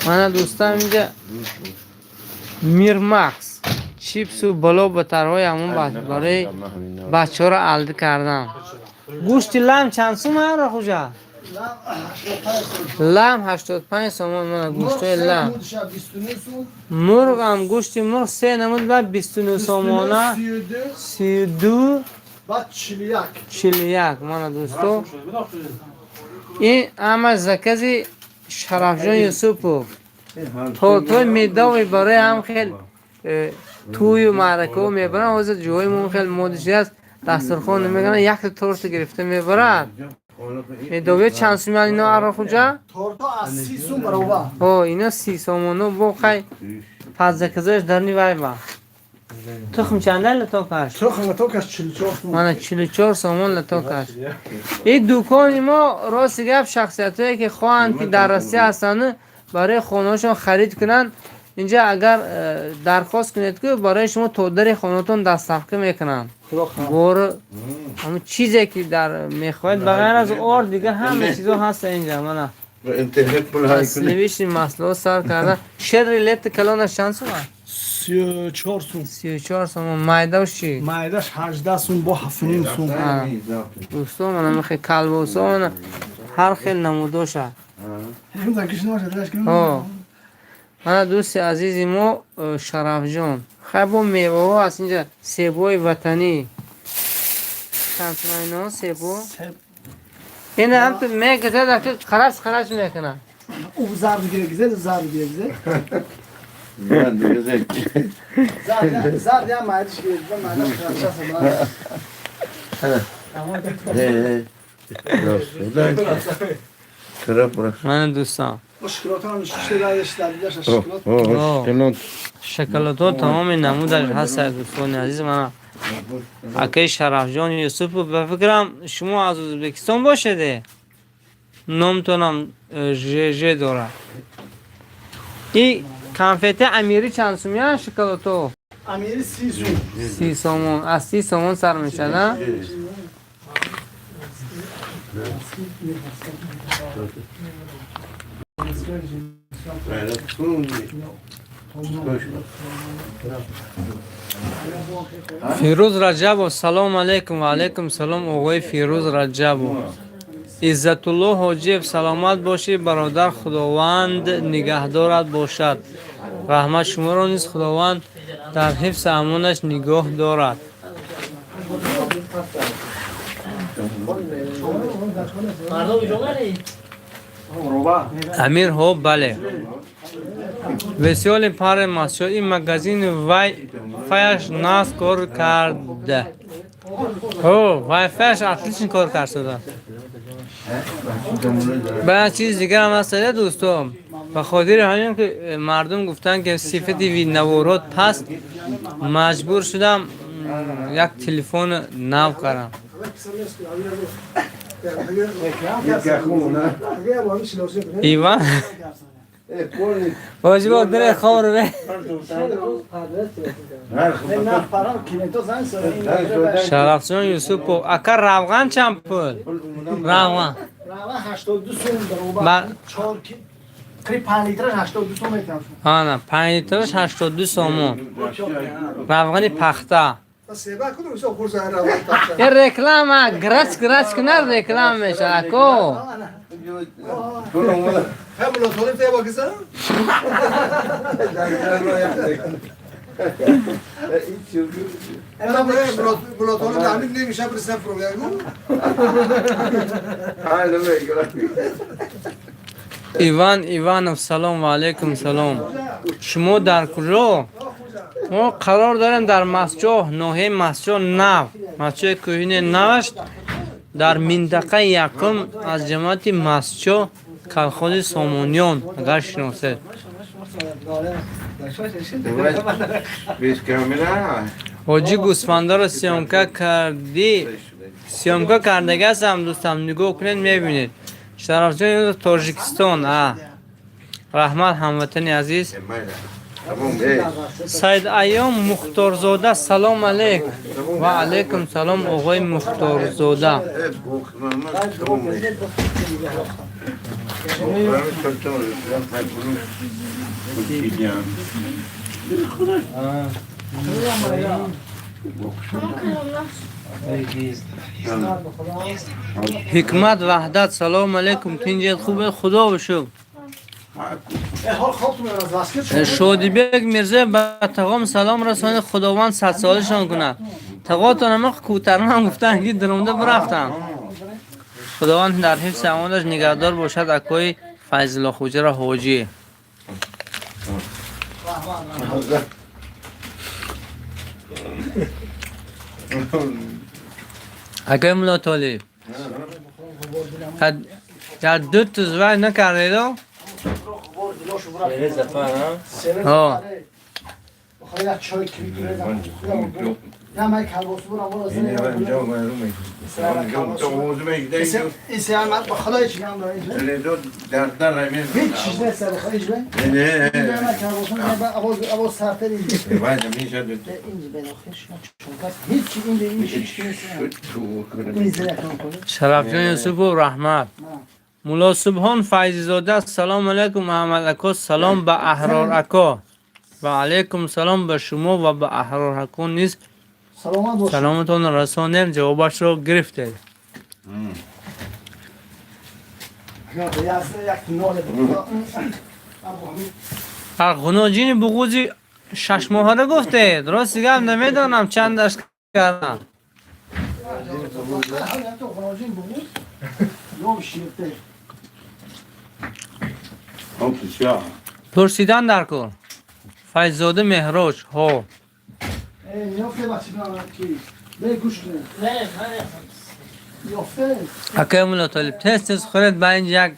Мана, дӯстам, инҷа Мирмакс. Чипсу бало батарҳои ҳамон барои бачаҳоро алди кардан. Гӯшти лам чанд сум ара хӯҷа? Лам 85 сомон. Мана гӯштҳои лам. Мурғам, гӯшти мурғ се намуд ба 29 сомона, 32, 41. Мана дӯсто, ин ҳама закази Шарафҷон Юсупов. Тортҳои медовый барои ҳам хел тӯю маъракаҳо мебаранд. Ҳозир ҷоҳои мо хел модиши аст, дастурхон мекунанд, якта торта гирифта мебарад. Медовия чанд сум ино ара хуҷа? О, ино 30 сомоно. Бо хай пазаказош дарни вай ба. Тухм чанда латокаш? Тухм латокаш 44 сум. Мана 44 сомон латокаш. Ин дукони мо, рости гап, шахсиятҳое ки хоҳанд, ки дар Россия ҳастанд, барои хонаҳошон харид кунанд, инҷа агар дархост кунед, ки барои шумо то дари хонатон доставка мекунанд. Бор ҳамн чизе ки дар мехоҳед, ба ғайр аз орд, дигар ҳама чизо ҳаста инҷа. Мана сливочный масло сар карда. Щедрый лето калонаш чанд сум аст? 34 сум. 34 сомон. Майдаш чӣ? Майдаш 18 сум, бо 7,5 сум. Дӯсто, мана михе калбосо, мана ҳар хел намудоша. Мана дӯсти азизи мо Шарафҷон. Хай, бо меваҳо аст инҷа, себои ватанӣ. Чанд сум ино себо? Ина ҳам ту мегазад, аки қараш қараш мекунад. У зард гирегзе, зард гирегзе. Ben de Зард, зард я майдаш гирегзе, майдаш қараш. Ee, Мана дӯстон. Шоколадҳо тамоми намудаш ҳастад, дӯстони азиз. Мана акаи Шарафҷон Юсупов, ба фикрам, шумо аз Ӯзбекистон бошеде, номтонам жж дорад. И конфети амирӣ чанд сумия, шоколадҳо? Амири 30 сум. 30 сомон, аз 30 сомон сар мешавад. Фирӯз Раҷабов, салому алайкум. Ва алайкум салом, оғои Фирӯз Раҷабов. Иззатулло Ҳоҷиев, саломат бошӣ, бародар, Худованд нигаҳдорат бошад. Раҳмат, шуморо низ Худованд дар ҳифзи амонаш нигоҳ дорад. Амир ҳо, бале. Весёли паре масчо, ин магазин вай-фаяш нағз кор карда. Ҳо, вай-фаяш отлично кор кард шуда. Ба як чизи дигарам ҳаст, дӯсто. Ба хотири ҳамин ки мардум гуфтанд, ки сифати наворот паст, маҷбур шудам як телефони нав кардам. Иван Божибо дире хор бе. Шарафҷон Юсупов, ака, равған чанд пул? Равған. Равған 82 сум баробар. 4 қариб 5 литраш 82 сум метавон. Ана 5 литраш 82 сомон. Равғани пахта. Ин реклама грач грач кунад, реклама мешавад, ако. Иван Иванов, салом. Ва алайкум салом. Шумо дар куҷо? Мо қарор дорем дар Масҷоҳ, ноҳияи Масҷоҳ нав, Масҷоҳи кӯҳини наваш, дар минтақаи якум аз ҷамоати Масҷоҳ, колхози Сомониён, агар шиносед. Ҳоҷӣ, гӯсфандаро съёмка кардӣ? Съёмка кардагиастам, дӯстам, нигоҳ кунед, мебинед. Шарафҷон, Тоҷикистон. А, раҳмат, ҳамватани азиз. Саид Айём Мухторзода, салом алейк. Ва алайкум салом, оғои Мухторзода. Ҳикмат Ваҳдат, салому алайкум, тинҷед, хубе, худо шукр. Шодибек Мирзоев, ба тағом салом расонед, Худованд садсолашон кунад. Тағотон ама кӯтарман гуфтанд, ки даромда бирафтам. Худованд дар ҳифзи амонаш нигаҳдор бошад, акои Файзулло Хуҷара ҳоҷӣ. Акои Мулло Толиб, дар ду тузвай накардедо? Ҳо. Шарафҷон Юсупов, раҳмат. Мулло Субҳон Файзизода, салому алайкум, Муҳаммад ако, салом ба Аҳрор ако. Ва алайкум салом ба шумо ва ба Аҳрор ако низ саломатонро расонем, ҷавобашро гирифтед. Ғуноҷини буғузи шашмоҳара гуфтед, рости гап намедонам чандаш кардам. Пурсидан дар кор. Файззода Меҳроҷ, ҳо. Акаи Мулло Толиб, тез тез хӯред, ба инҷа як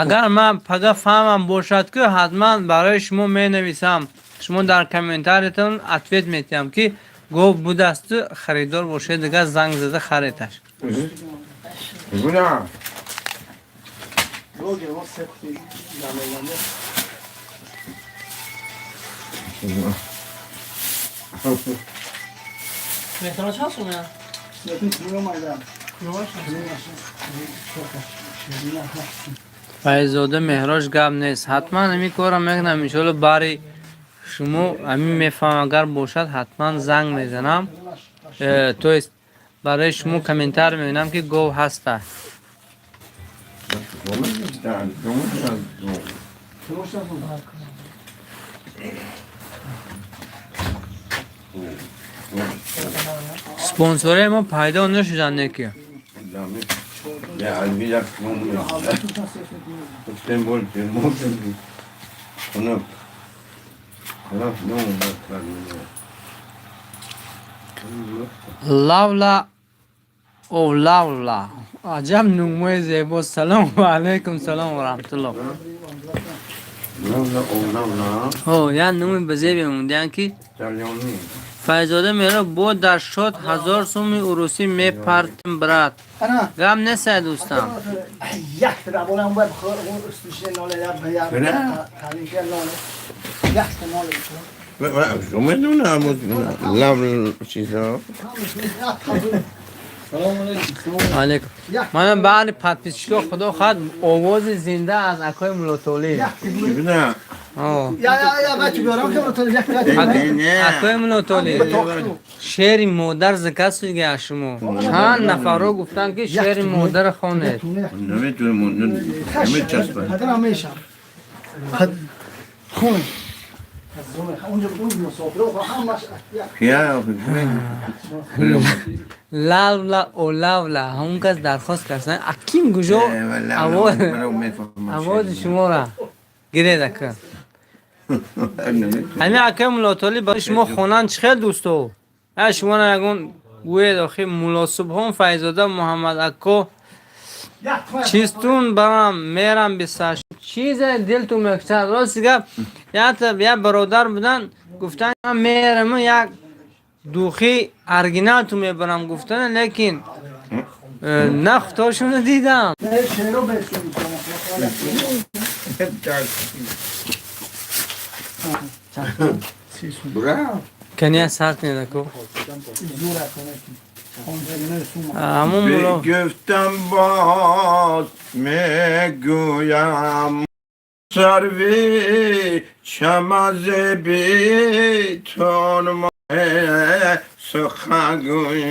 агар ман пага фаҳмам бошад, ки ҳатман барои шумо менависам, шумо дар комментариятон ответ метиҳам, ки гов будасту харидор бошед, дигар занг зада харидаш. Файззода Меҳроҷ, гап нест, ҳатман ҳамин корро мекунам, иншоалло. Бари шумо ҳамин мефаҳмам, агар бошад, ҳатман занг мезанам, то есть барои шумо комментар мебинам, ки гов ҳаста. Спонсорҳои мо пайдо нашуданд, не ки. Лавла овлавла, аҷаб нумои зебо. Салому алайкум, салом ва раҳматуллоҳ. Як нуми ба зебе мондиям, ки Файзода Меҳроб бо дар шод 1000 суми урусӣ мепартим, брат. Гап несай, дӯстам. Алейкум. Мана баъди подписчико, худо хоҳад, овози зинда аз акои Муллотолиб. Акои Муллотолиб, шеъри модар заказ шудига аз шумо. Чанд нафарро гуфтанд, ки шеъри модарро хонед. Лавла олавла, ҳамон кас дархост карданд. Аким куҷо овози шуморо гиред, ака. Ҳамин акаи Муллотолиб барои шумо хонанд, чӣ хел, дӯсто? Шуморо ягон гӯед охи. Мулло Субҳон Файзода, Муҳаммад ако, чистун барам мерам бисаш чизе дилту мекушад. Рости гап, як бародар буданд, гуфтанд, ман мераму як духи оригинал ту мебарам гуфтан, лекин на худошонро дидам. Кания сар кунед, ако. 59 сум. Ҳамун муло. Бигуфтам, боз мегӯям, сарви чамазеби тон сухангӯй,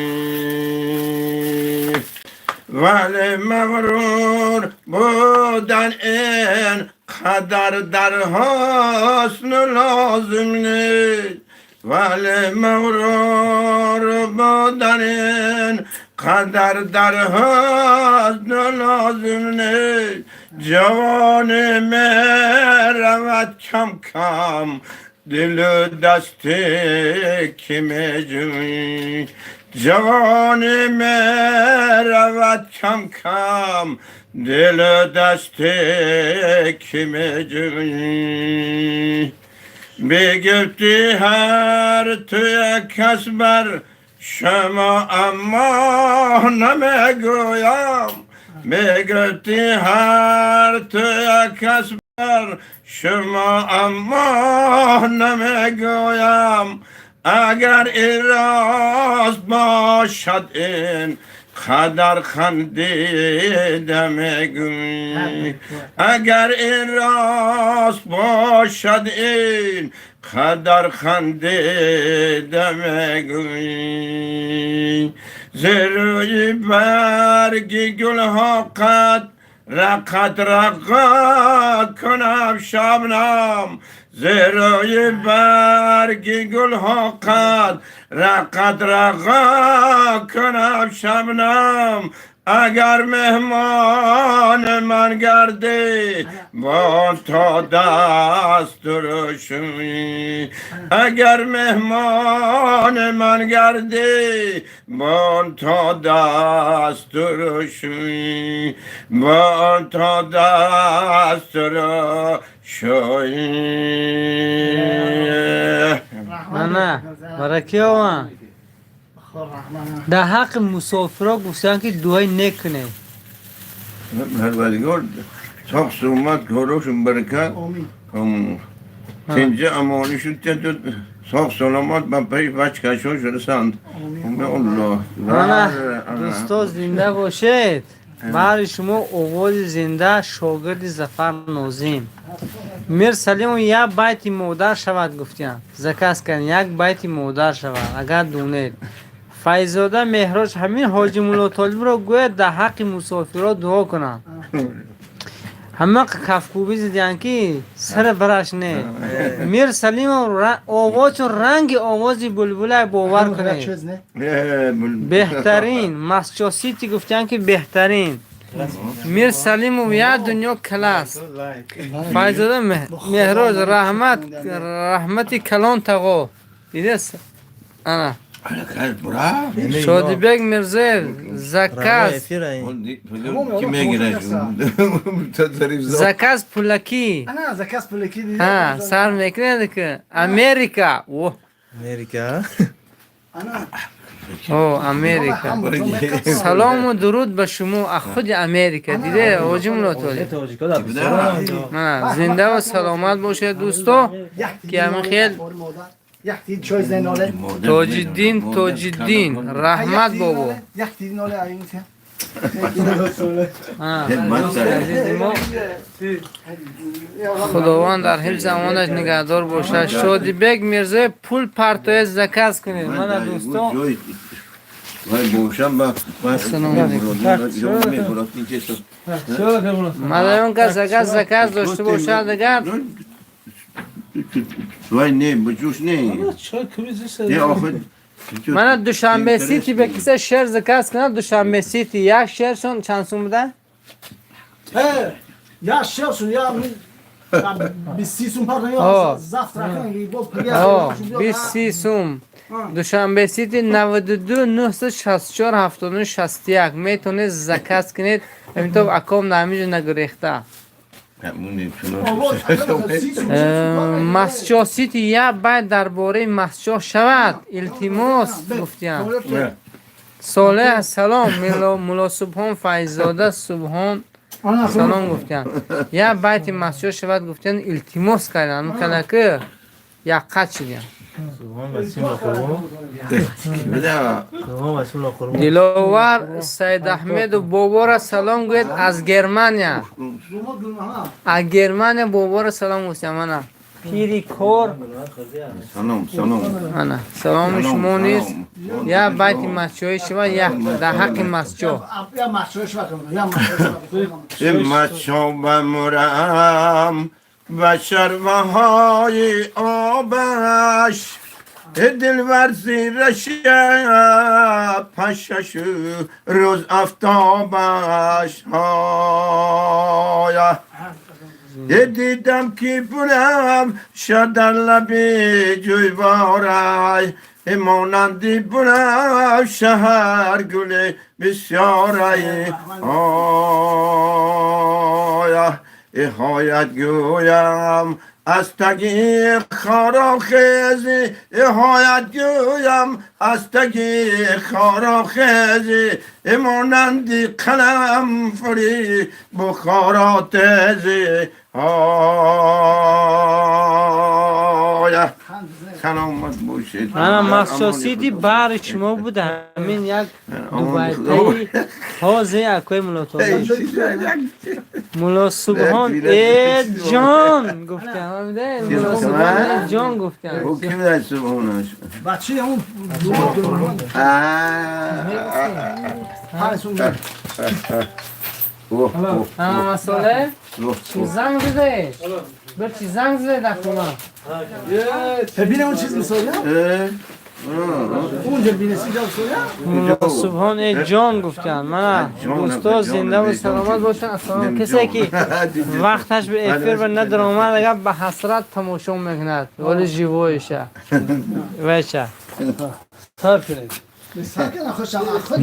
вале мағрур будан ин қадар дар ҳусн лозим нест, вале мағрур будан ин қадар дар ҳусн лозим нест. Ҷавонӣ меравад кам кам, дилу дасти ки меҷӯӣ? Ҷавонӣ меравад кам кам, дилу дасти ки меҷӯӣ? Бигуфтӣ ҳар туя кас бар шумо, аммо намегӯям. Бигуфтӣ ҳар туя кас бар шумо, аммо намегӯям. Агар ин рост бошад, ин қадар хандида мегӯӣ? Агар ин рост бошад, ин қадар хандида мегӯӣ? Зерӯи барги гулҳо қад қатра кунам шабнам, зерӯи барги гулҳо қад қатра кунам шабнам. Агар меҳмони ман гардӣ, бо то дастурӯшӯӣ. Агар меҳмони ман гардӣ, бо то дастурӯшӯӣ, бо то дастурӯшӯӣ. Мана бараки ован. Дар ҳаққи мусофиро гуфтанд, ки дуои нек кунед. Парвардигор соғ саломат, корошун баракат, тинҷи амонишун соғ саломат ба пеш бачкашош расанд. Аллоҳ. Мана, дӯсто, зинда бошед. Баҳри шумо овози зинда, шогирди Зафар Нозим. Мир Салимов, як байти модар шавад гуфтиям, заказ кардем, як байти модар шавад, агар дунед. Файзода Меҳроҷ, ҳамин Ҳоҷи Муллотолибро гӯяд, дар ҳаққи мусофирро дуо кунанд. Ҳама кафкӯбӣ зидиянд, ки сара бараш не. Мир Салимов, овозчун ранги овози булбулай, бовар кунед, беҳтарин. Масчо Сити гуфтиянд, ки беҳтарин. Мир Салимов як дунё класс. Файзода Меҳроҷ, раҳмат, раҳмати калон, тағо. Дидес, ана Шодибек Мирзоев, заказ. Ки мегирад? Заказ пулакӣ. Заказ пулакӣ. Сар мекунед, ки Америка. Америка. О, Америка. Салому дуруд ба шумо аз худи Америка. Диде, ҳоҷи Муллотолиб, зиндаву саломат бошед, дӯсто, ки ҳамин хел. Тоҷиддин, Тоҷиддин, раҳмат, бобо. Азизи мо, Худованд дар ҳифзи амонаш нигаҳдор бошад. Шодибек Мирзоев, пул партоя, заказ кунед. Мана, дӯсто. Вай бошам ба. Ассалому алайкум. Малайон кас агар заказ дошта бошад, агар Вай не, бҷӯш не. Не, охир. Мана, Душанбе Сити ба киса шер заказ кунад. Душанбе Сити як шершон чанд сум буда? Я шершон я 20 сум пар завтра. 20 сум. Душанбе Сити 92 964 79 61 метавонед заказ кунед. Ҳаминтоб аком ҳаминҷо нагурехта. Масчо Сити, як байт дар бораи Масчо шавад, илтимос, гуфтиям. Солеҳ, салом. Мулло Субҳон, Файзода Субҳон, салом гуфтиям. Як байти Масчо шавад гуфтиям, илтимос кардам, калаки яққат шидиям. Буда. Диловар Саидаҳмеду, бобора салом гӯед аз Германия. Аз Германия бобора салом гуфтям. Ана пири кор. Салом, салом. Ана саломи шумо низ. Я байти масчоӣ шава, як дар ҳаққи масчо. Масчо бамурам ва шарваҳои обаш, дилвар зира шаб пашашу рӯз афтобаш. Ҳоя, дидам ки бурам дар лаби ҷӯйборай, монанди бурам шаҳар гули бисёрай. Оя, ҳоят гӯям аз таги хорохези, ҳоят гӯям аз таги хорохези, монанди қалам фури бухоро тези. Оя, саломат бошед. Ана махсусиди баҳри шумо буда, ҳамин як дубайтаи ҳозе акои муллотолиб. Мулло Субҳон э ҷон гуфтам, Мулло Субҳон э ҷон гуфтам. Ки буда Субҳонаш? Бачи ҳамун. Ана масъале чӣ занг задаед? Бир чӣ занг задаед дар хона? Бина, он чиз мисолия? Унҷа бинеси ҷа мисолия? Мулло Субҳон э ҷон гуфтанд. Мана дӯсто зиндаву саломат бошанд. Ассалом. Касе ки вақташ ба эфир ба надаромад, агар ба ҳасрат тамошо мекунад, вале живоиша вайча.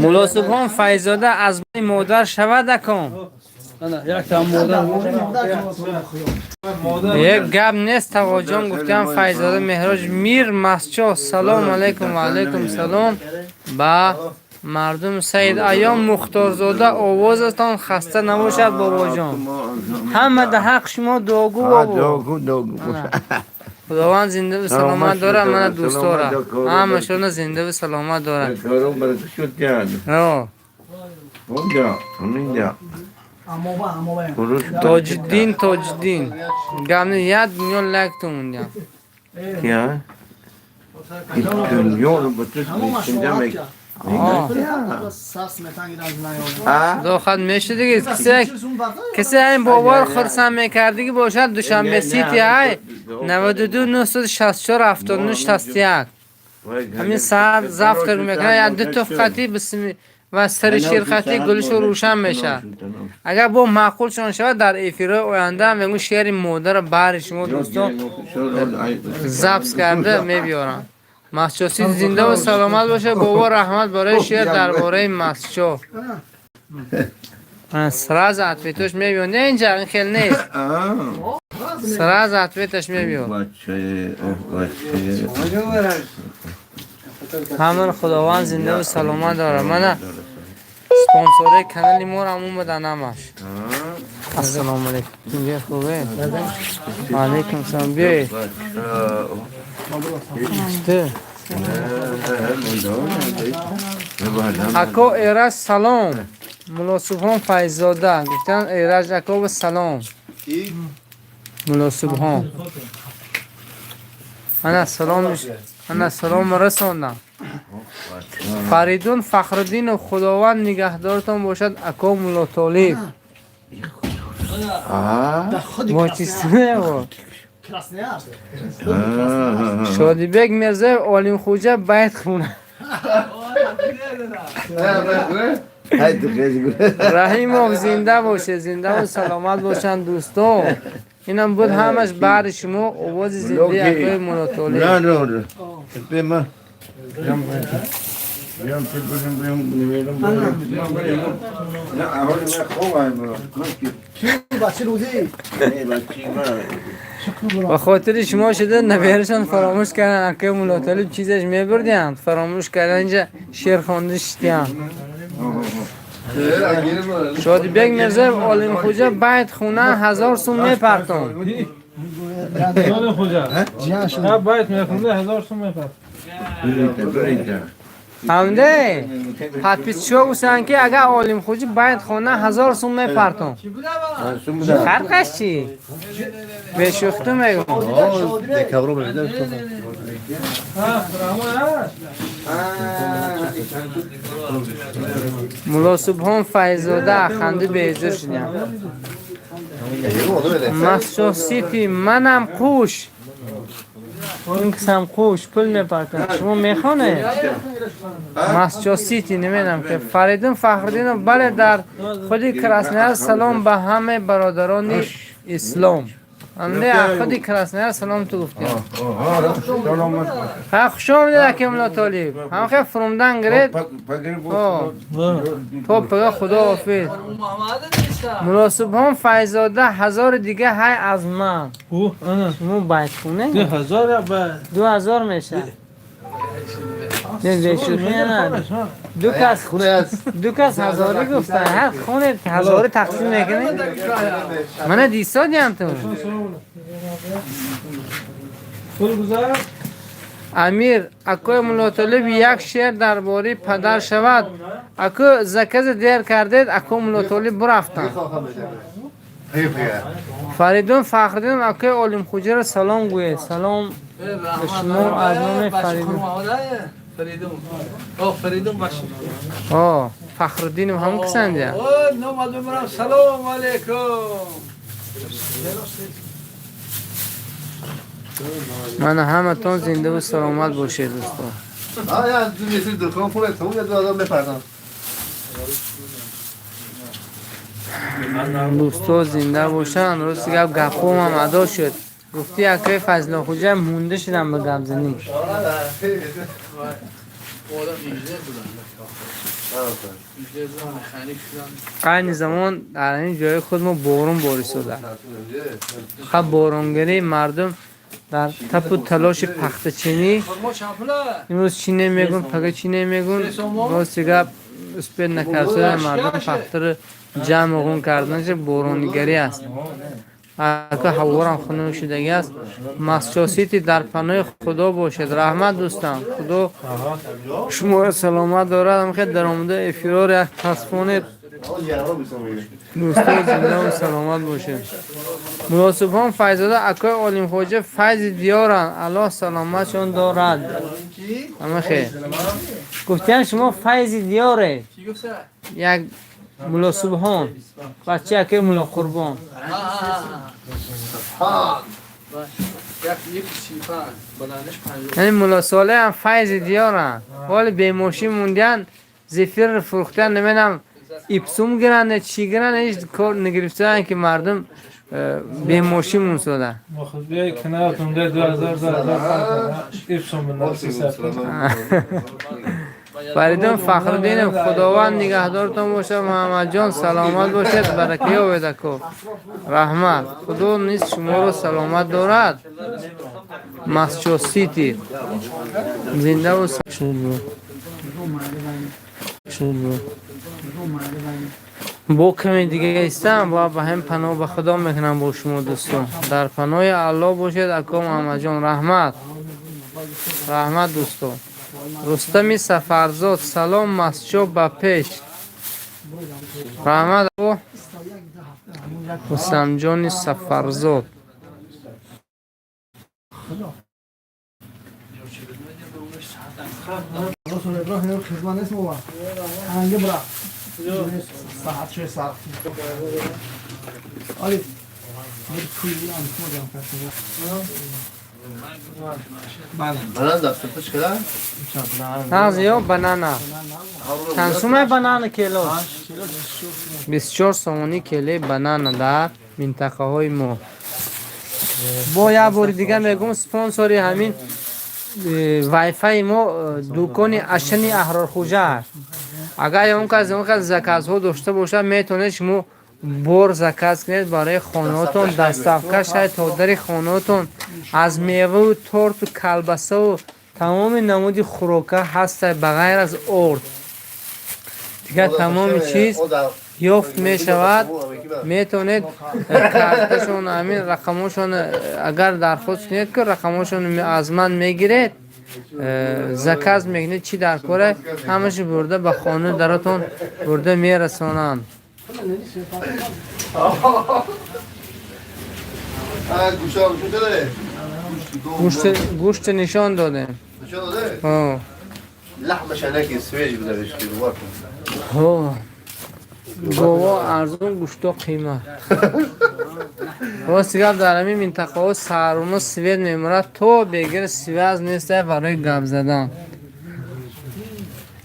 Мулло Субҳон Файзода аз модар шавад аком. Як гап нест, тағоҷон гуфтам. Файзода Меҳроҷ Мир Масчо, салому алайкум. Ва алайкум салом ба мардум. Саид Аём Мухторзода, овозатон хаста набошад, бобоҷон, ҳама да ҳақ шумо дуогӯ, бобо. Худованд зиндаву саломат дорад. Мана дӯстора ҳамашона зиндаву саломат дорад. Тоҷиддин, Тоҷиддин, гапни як дунё лайк тумундям. Я? Дунёро ба ту demek. Дохат мешудиги, касе ҳамин боборо хурсанд мекардиги бошад, Душанбе Сити ай 92 964 79 61, ҳамин саат завтрак мекунад, як ду туф қати ва сари ширқатӣ гулишу рӯшан мешавад. Агар бо маъқулшон шавад, дар эфирҳои оянда мегӯ шеъри модарро баҳри шумо дӯстон запис карда мебиёрам. Масчосӣ зиндаву саломат бошад, бобо, раҳмат барои шеър дар бораи масчо. Сразу ответош мебиёд. Не, инҷа ин хел нест, сразу ответаш мебиёд. Ҳамаро Худованд зиндаву саломат дорад. Мана спонсораи канали моро ҳам омадан ҳамаш. Ассалому алайкум, инҷа хубе? Алайкум салом, биёед. Ако Эраҷ, салом. Мулло Субҳон Файззода гуфтанд: Эраҷ ако, салом. Мулло Субҳон, ана салом, ана салом расондам. Фаридун Фахриддинов, Худованд нигаҳдортон бошад, ако Муллотолиб. Бо чистево Шодибек Мирзоев, Олимхуҷа байт хунад. Раҳимов, зинда бошед, зиндаву саломат бошанд дӯстон. Инам буд ҳамаш баҳри шумо овози зиндаи акои Муллотолиб. Ба хотири шумо шуда наберашон фаромӯш кардан. Акои Муллотолиб чизаш мебурдиям, фаромӯш кардан, инҷа шеър хонда шиштиям. Шодибек Мирзоев, Олимхуҷа байт хуна, 1000 сум мепартон. Ҳамде подписчиҳо гуфтанд, ки агар Олимхуҷи байт хона, 1000 сум мепартом. Фарқаш чӣ? Бешӯхту мегӯм. Мулло Субҳон Файзода, ханди беҳзур шудям. Масчо Сити, манам қуш. Ин кисам қуш пул мепартам. Шумо мехонед? Масчо Сити, намедонам ки. Фаридун Фахриддинов, бале, дар худи Краснояр. Салом ба ҳамаи бародарони ислом. Анде худи Краснояр салом ту гуфтем. Ха, хуш омадед, аки Мулло Толиб. Ҳам хел фурумдан гиред. То пага, худо ҳофиз. Мулло Субҳон Файзода, 1000-и дига ҳай аз ман. Шумо байтхоне? 2000 мешавад. Ду кас ҳазорӣ гуфтан, ҳар хоне ҳазорӣ тақсим мекунед. Мана дисодиам ту. Амир, акои Муллотолиб, як шеър дар бораи падар шавад. Аку заказа дер кардед, ако Муллотолиб бурафтанд. Фаридун Фахриддинов, акои Олимхуҷаро салом гӯед. Салом ба шумо аз номи Фаридун. О, Фахриддинов ҳамон кисандия? Салом алейкум. Мана, ҳаматон зиндаву саломат бошед, дӯсто. Дӯсто зинда бошанд. Рости гап, гапҳоам адо шуд. Гуфти акои Фазлохуҷа, мунда шудам ба гапзанӣ. Айни замон дар ҳамин ҷои худ мо борон бористода. Ха, боронгирӣ, мардум дар тапу талоши пахтачинӣ. Имрӯз чӣ немегӯн, пага чӣ немегӯн. Рости гап, успед накарда мардум пахтаро ҷамъ ғун карданаш, боронигарӣ аст. Ака, ҳаворам хунук шудагӣ аст. Масчосити, дар паноҳи Худо бошед. Раҳмат, дӯстам, Худо шуморо саломат дорад. Ҳамхел даромада эфирор як тасфонед. Дӯсто зиндаву саломат бошед. Мулло Субҳон Файзода, акои Олимхоҷа файзи диёранд, Аллоҳ саломатшон дорад. Ҳамахел гуфтиян, шумо файзи диёред. Як Мулло Субҳон, бачаи акои Мулло Қурбон. Яъне Мулло Солеҳам файзи диёранд. Ҳоли бемошин мондиян, зефирро фурӯхтиян, намедонам, ипсум гиранд, чӣ гиранд, ҳеҷ кор нагирифтаанд, ки мардум бемошин мунсода. Фаридун Фахриддинов, Худованд нигаҳдортон бошад. Муҳаммадҷон, саломат бошед, барака ёбед, ако. Раҳмат, Худо низ шуморо саломат дорад. Масчо Сити, зиндаву. Бо каме дига истам ва ба ҳам паноҳ ба Худо мекунам бо шумо, дӯстон. Дар паноҳи Аллоҳ бошед, ако Муҳаммадҷон. Раҳмат, раҳмат, дӯстон. Рустами Сафарзод, салом, Масчо ба пеш. Раҳмат, Рустамҷони Сафарзод. Нағз ё банана. Чанд сумай банана кило? 24 сомонӣ килои банана дар минтақаҳои мо. Бо як бори дига мегӯм, спонсори ҳамин вайфаи мо дукони Ашани Аҳрорхуҷа аст. Агар он кас заказҳо дошта бошад, метавонед шумо бор заказ кунед, барои хонаотон доставка шавад то дари хонаотон. Аз меваву торту калбасаву тамоми намуди хӯрока ҳаста, ба ғайр аз орд, дигар тамоми чиз. Ёфт мешавад, метавонед карташон, ҳамин рақамошон агар дархост кунед, ки рақамошон аз ман мегиред, заказ мекунед, чӣ дар кора, ҳамаша бурда ба хона даратон бурда мерасонанд. Гӯшт нишон додем. Гово арзон, гӯшто қимат. Рости гап, дар ҳамин минтақаҳо саруно свет мемурад, то бегир связь неста барои гап задан.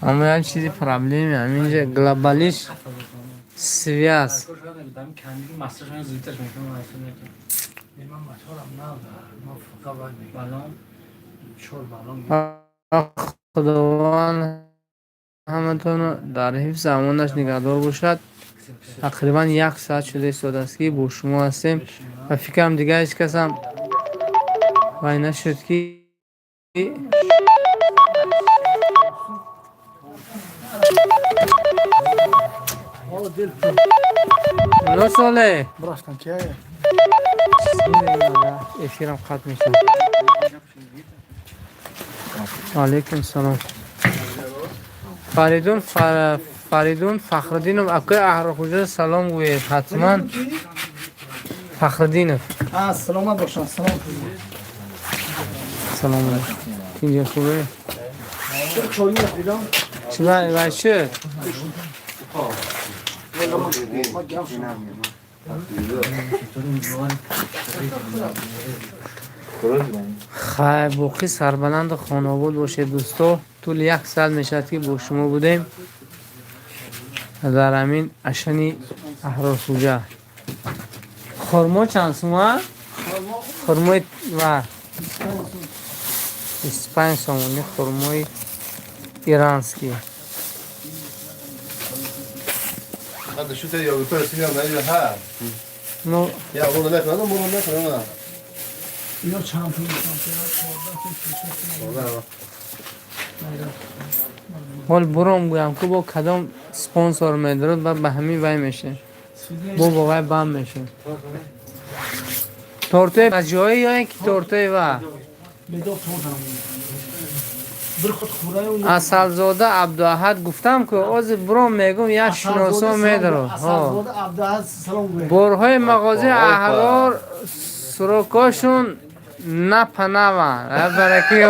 Аммо як чизи проблеме ҳаминҷа глобалиш связь. Худованд ҳаматонро дар ҳифзи амонаш нигаҳдор бошад. Тақрибан як соат шуда истодааст, ки бо шумо ҳастем, ва фикрам, дигар ҳеҷ касам вай нашуд, ки Носоле эфирам қатъ мешавад. Алейкум салом. Фаридун Фахриддинов, акои Аҳрорхӯҷа, салом гӯед ҳатман. Фахриддинов. Саломат бошанд, салом. Салом алейкум. Инҷа хубе? Чӣ вай шуд? Хайр, боқӣ сарбаланду хонаобод бошед, дӯсто. Тӯли як соат мешавад, ки бо шумо будем дар ҳамин Ашани Аҳрорхӯҷа. Хурмо чанд сума? Хурмои ва 25 сомонӣ, хурмои иранский. Ну. اینا چند پول؟ Ҳол буром гӯям, ку бо кадом спонсор медорад, ба ҳамин вай мешем, бо бо вай бам мешем. Тортои ҷои ё ин ки тортои ва Асалзода Абдуаҳад, гуфтам, ку ози буром мегум, як шиносо медорад. Борҳои мағозаи Аҳрор срокошон напанава бараки.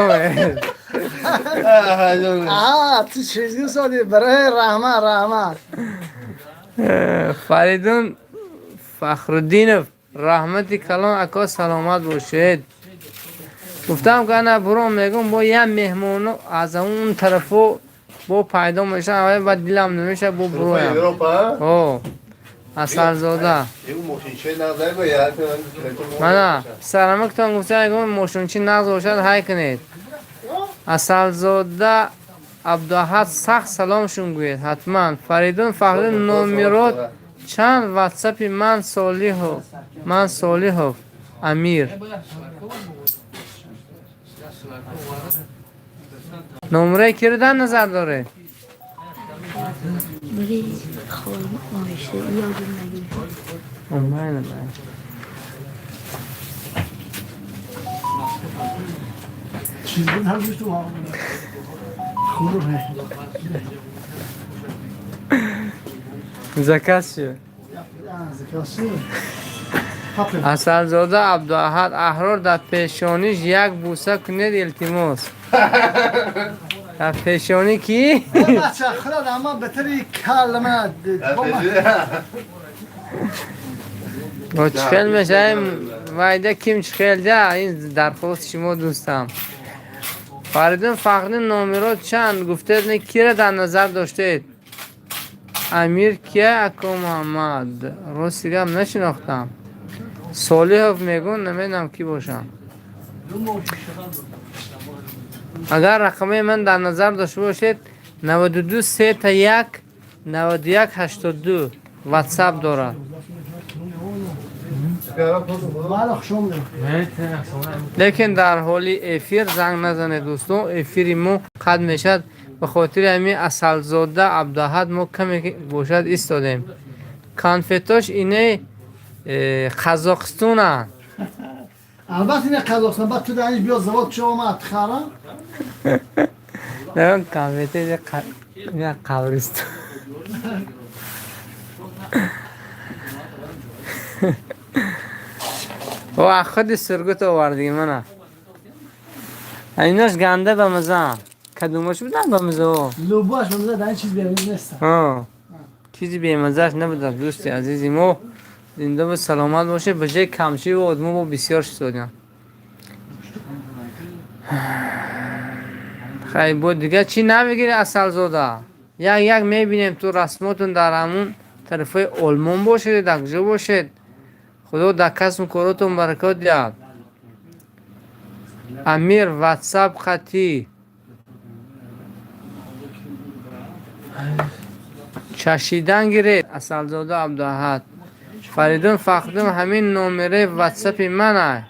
Аҳа, ту чизи соди барои раҳмат, раҳмат. Фаридун Фахруддинов, раҳмати калон, ако, саломат бошед. Гуфтам, ки ана буром мегум, бо як меҳмоно аз он тарафо бо пайдо мешавад, ба дилам намешавад, бо буроям. О Асалзода, мана писарамактон гуфта, мошинчи нағз бошад, ҳай кунед. Асалзода Абдуаҳад, сахт саломшун гӯед ҳатман. Фаридун Фахриддин, номерот чанд? Ватсапи ман Солиҳов, ман Солиҳов Амир. Номраи киро дар назар доред? برای خانم آیشه یادم نگیر. Майна, майна. چیز بود هم تو خوبه. Заказ шуд. Асалзода Абдуаҳад, Аҳрор дар пешониш як буса кунед, илтимос. Дар пешонӣ кӣ? Бача, худат ама бетари калма. Чӣ хел мешавем вайда, ким чӣ хел да ин дархости шумо, дӯстам. Фаридун Фахриддин, номерот чанд гуфтед, не, кира дар назар доштед? Амир кия, ако Муҳаммад? Рости гап, нашинохтам. Солиҳов мегӯн, намедонам кӣ бошам. Агар рақамаи ман дар назар дошта бошед, 92 3 1 91 82 ватсап дорад. Лекин дар ҳоли эфир занг назанед, дӯстон, эфири мо қатъ мешавад. Ба хотири ҳамин Асалзода Абдуаҳад мо каме бошад истодем. Конфетош ине Қазоқистона. Албатта ине Қазоқистон, баъд ту дар инҷ биё завод шо ма атхара. Не, конфете ина қабристон. О, худи Сургут овардиги мана. Инаш ганда ба маза. Кадомаш будан ба маза? Лубаш ба маза, дар ин чиз бемаза нест. Чизи бемазааш набуда, дӯсти азизи мо. Зинда ва саломат бошед. Ба ҷои камчӣ ва одмо бо бисёр шудодем. Хай, бо дига чӣ намегири, Асалзода? Як як мебинем ту расмотун дар ҳамун тарафҳои Олмон бошед, дар куҷо бошед. Худо дар касбу коротон баракот диҳад. Амир ватсап хатӣ. Чашидан гиред, Асалзода Абдуаҳад. Фаридун Фахриддин, ҳамин номераи ватсапи ман.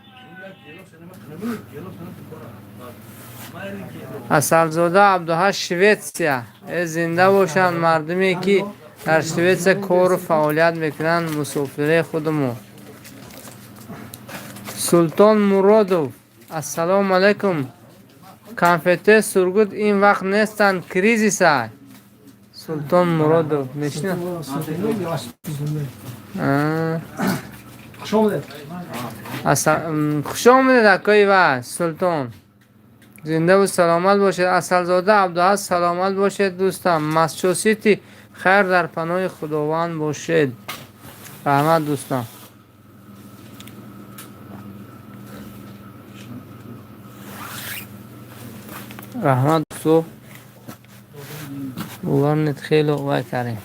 Асалзода Абдуҳад, Шветсия. Э, зинда бошанд мардуме, ки дар Шветсия кору фаъолият мекунанд, мусофираи худамо. Султон Муродов, ассалому алайкум. Конфетои Сургут ин вақт нестанд, кризис ай. Султон Муродов мешина? Хуш омадед. Хуш омадед, акои ва Султон. Зиндаву саломат бошед. Асалзода Абдуҳад, саломат бошед, дӯстам. Масчусити, хайр, дар паноҳи Худованд бошед. Раҳмат, дӯстам. Раҳмат, дӯсто. Бовар хеле вай кардем.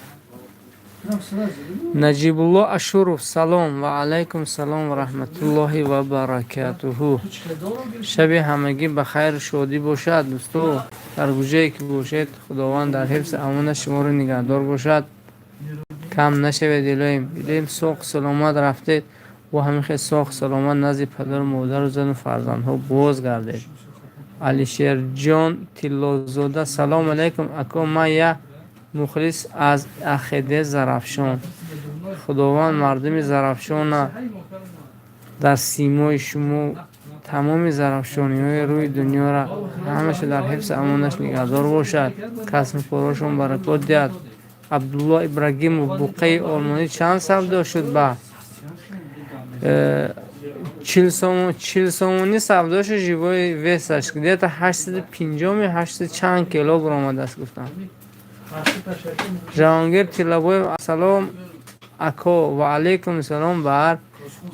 Наҷибулло Ашуров, салом. Ва алайкум салом ва раҳматуллоҳи ва баракатуҳу. Шаби ҳамагӣ ба хайру шодӣ бошад, дӯсто. Дар куҷое ки бошед, Худованд дар ҳифзи амонаш шуморо нигаҳдор бошад. Кам нашавед, илоҳим. Илоҳим, соғ саломат рафтед ва ҳамин хел соғ саломат назди падару модару зану фарзандҳо боз гардед. Алишерҷон Тиллозода, салому алайкум, ако, ман як мухлис аз Ахеде Зарафшон. Худованд мардуми Зарафшона дар симои шумо, тамоми зарафшониҳои рӯи дунёра ҳамаша дар ҳифзи амонаш нигаҳдор бошад, касбу корошон баракот диҳад. Абдулло Ибрагимов, буққаи олмонӣ чанд савдо шуд? Ба 40 сомонӣ савдо шуд, живой вес аш где-то 850-ми ҳаштсаду чанд кило баромадааст, гуфтам. Ҷаҳонгир Тиллобоев, ассалом, ако. Ва алайкум салом бар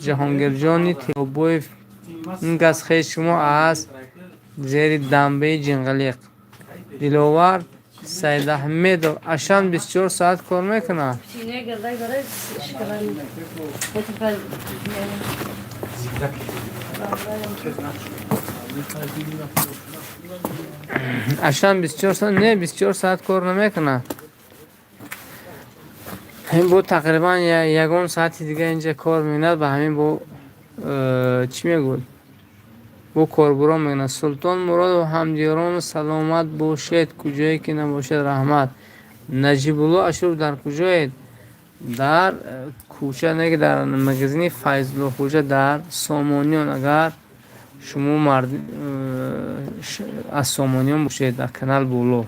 Ҷаҳонгирҷони Тиллобоев. Ин кас хеш шумо аз зери дамбаи Ҷинғалиқ. Диловар Сайдаҳмедов, Ашан 24 соат кор мекунад? Сине гирдай барои шоколад. Это Ашан 24 соат не, 24 соат кор намекунад. Ин бо тақрибан ягон саати дига инҷа кор мекунад. Ба ҳамин бо чӣ мегӯд, бо корбурон мекунад. Султон Муродов, ҳамдиёрон, саломат бошед, куҷое ки набошед. Раҳмат. Наҷибулло Ашуров, дар куҷоед? Дар кӯча не, дар магазини Файзулло Хуҷа, дар Сомониён. Агар шумо аз Сомониён бошед, дар канал боло.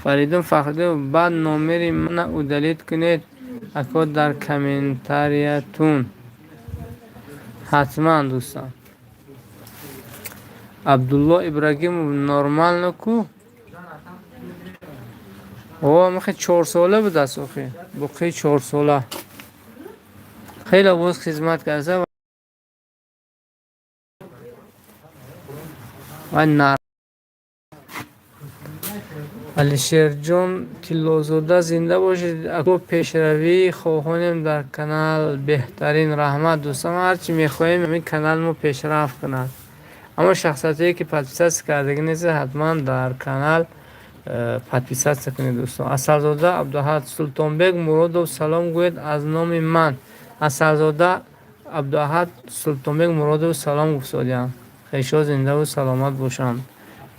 Фаридун Фахриддинов, баъд номери мана удалить кунед, ако, дар комментариятун. Ҳатман, дӯстам. Абдулло Ибрагимов, нормально ку? О, махе 4 сола будааст, охи, буққи 4 сола хеле боз хизмат карда ва нар. Алишерҷон Тиллозода, зинда бошед, ако, пешравӣ хоҳонем дар канал. Беҳтарин, раҳмат, дӯстам. Ҳарчи мехоҳем, ҳамин канал мо пешрафт кунад. Аммо шахсиятое ки подписаться кардагӣ нест, ҳатман дар канал подписаться кунед, дӯстон. Асалзода Абдуаҳад, Султонбек Муродов, салом гӯед аз номи ман. Асалзода Абдуаҳад, Султонбек Муродов салом гуфтодиям. Хешо зиндаву саломат бошанд.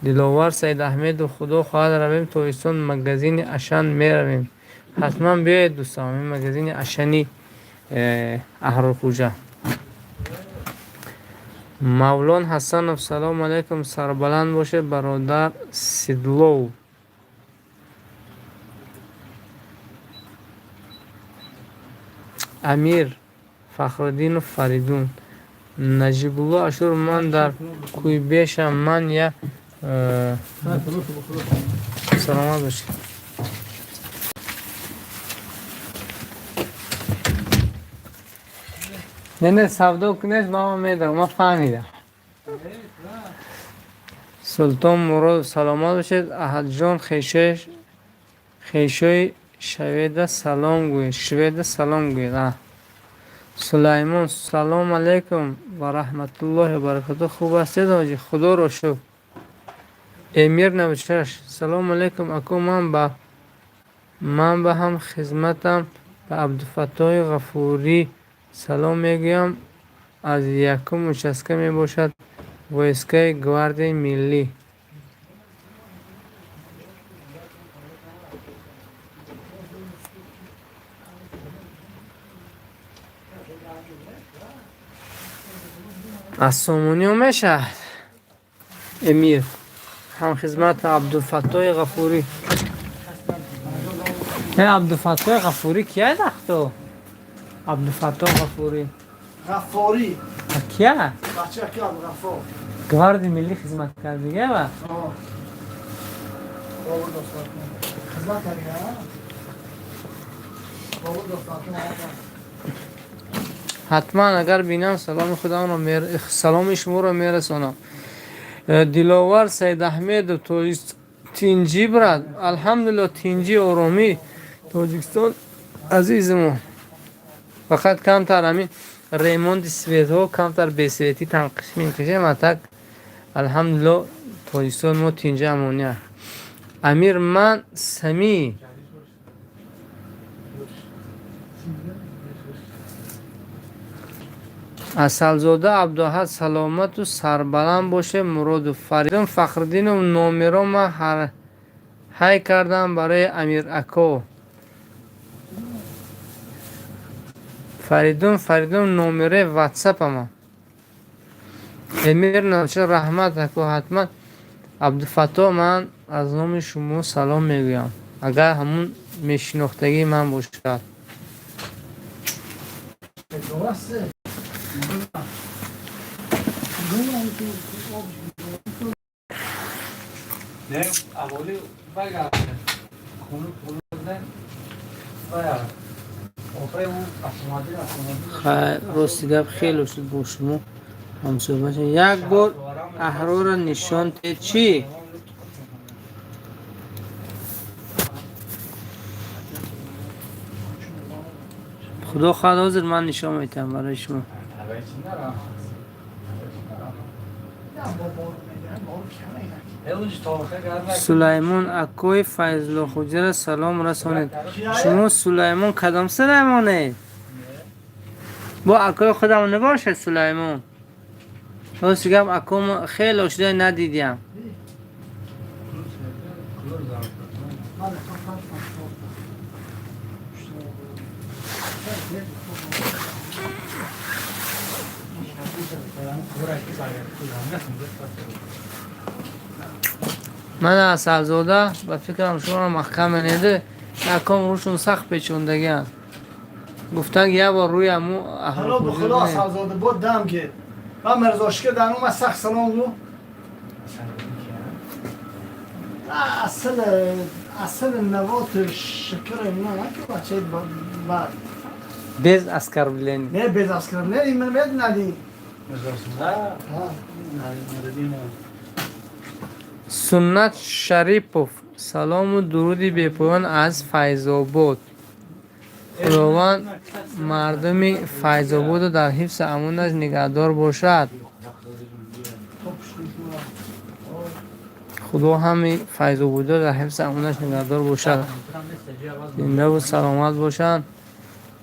Диловар Саидаҳмедов, худо хоҳад, равем тобистон, магазини Ашан меравем. Ҳатман биёед, дӯстон, ин магазини Ашани Аҳрорхӯҷа. Мавлон Ҳасанов, салому алайкум, сарбаланд бошед, бародар Сидлов. Амир Фахриддинов Фаридун. Наҷибулло Ашур, ман дар Кӯйбешам, ман я саломат бошед. Не, не, савдо кунед, ман медорам, ман фаҳмидам. Султон Муродов, саломат бошед, Аҳадҷон, хешои шаведа салом гӯед, шведа салом гӯед. Сулаймон, салом алайкум ва раҳматуллоҳи ва баракатуҳ. Хуб ҳастед, ҳоҷӣ? Худоро шукр. Эмир 96, салому алайкум, ако, ман ба ҳам хизматам ба Абдуфаттоҳи Ғафурӣ салом мегӯям, аз якум участка мебошад, войскаи гвардияи миллӣ. Аз Сомониё мешавад. Эмир ҳамхизмат Абдуфаттоҳи Ғафурӣ. Э, Абдуфаттоҳи Ғафурӣ кия дахто? Абдуфаттоҳ Ғафурӣ. Ғаффорӣ. Кия? Бача ки Абдуғаффор. Гвардияи миллӣ хизмат кардига ва? Бобур достон. Хизмат кардига? Бобур достон. Ҳатман агар бинам, саломи худамро, саломи шуморо мерасонам. Диловар Саидаҳмедов, тинҷӣ, брат? Алҳамдулилло, тинҷӣ, оромӣ. Тоҷикистон азизимо. Фақат камтар ҳамин ремонти светҳо, камтар бесветӣ танқис мекашем, а так алҳамдулилло, Тоҷикистон мо тинҷи, амония. Амир, ман Самӣ. Асалзода Абдуаҳад, саломату сарбаланд бошед. Муродов Фаридун Фахриддинов, номеро ман ҳай кардам барои Амир ако. Фаридун Фаридун, номерои ватсапама. Эмир Навча, раҳмат, ако, ҳатман Абдуфаттоҳ, ман аз номи шумо салом мегӯям, агар ҳамун мешинохтагии ман бошад. Не, аввали баргардем. Хунук хунук бая. Охири ӯ автомобил. Хайр, рости гап, хеле шуд бо шумо ҳамсӯҳбат. Як бор Аҳрора нишон тед чӣ? Худо хоҳад, ҳозир ман нишон метиҳам барои шумо. Сулаймон, акои Файзуллохӯҷара салом расонед. Шумо Сулаймон кадом Сулаймонед? Бо акои худам набошад Сулаймон. Рости гап, акомо хеле шуда надидям. Мана Асалзода, ба фикрам шуморо маҳкам менеде, аком рӯшон сахт печондагианд. Гуфтанд, як бор рӯи аму Ҳало бо Худо, Асалзода, бо дам гир. Ман Мирзошикр дар омад, сахт салом гӯ. Асл асл навот шакр на ки бачаи бад. Без оскорбления. Не, без оскорбления, ман медонадӣ. Суннат Шарипов, салому дуруди бепоён аз Файзобод. Худованд мардуми Файзободро дар ҳифзу амонаш нигаҳдор бошад. Худо ҳами Файзободиро дар ҳифзу амонаш нигаҳдор бошад. Зиндаву саломат бошанд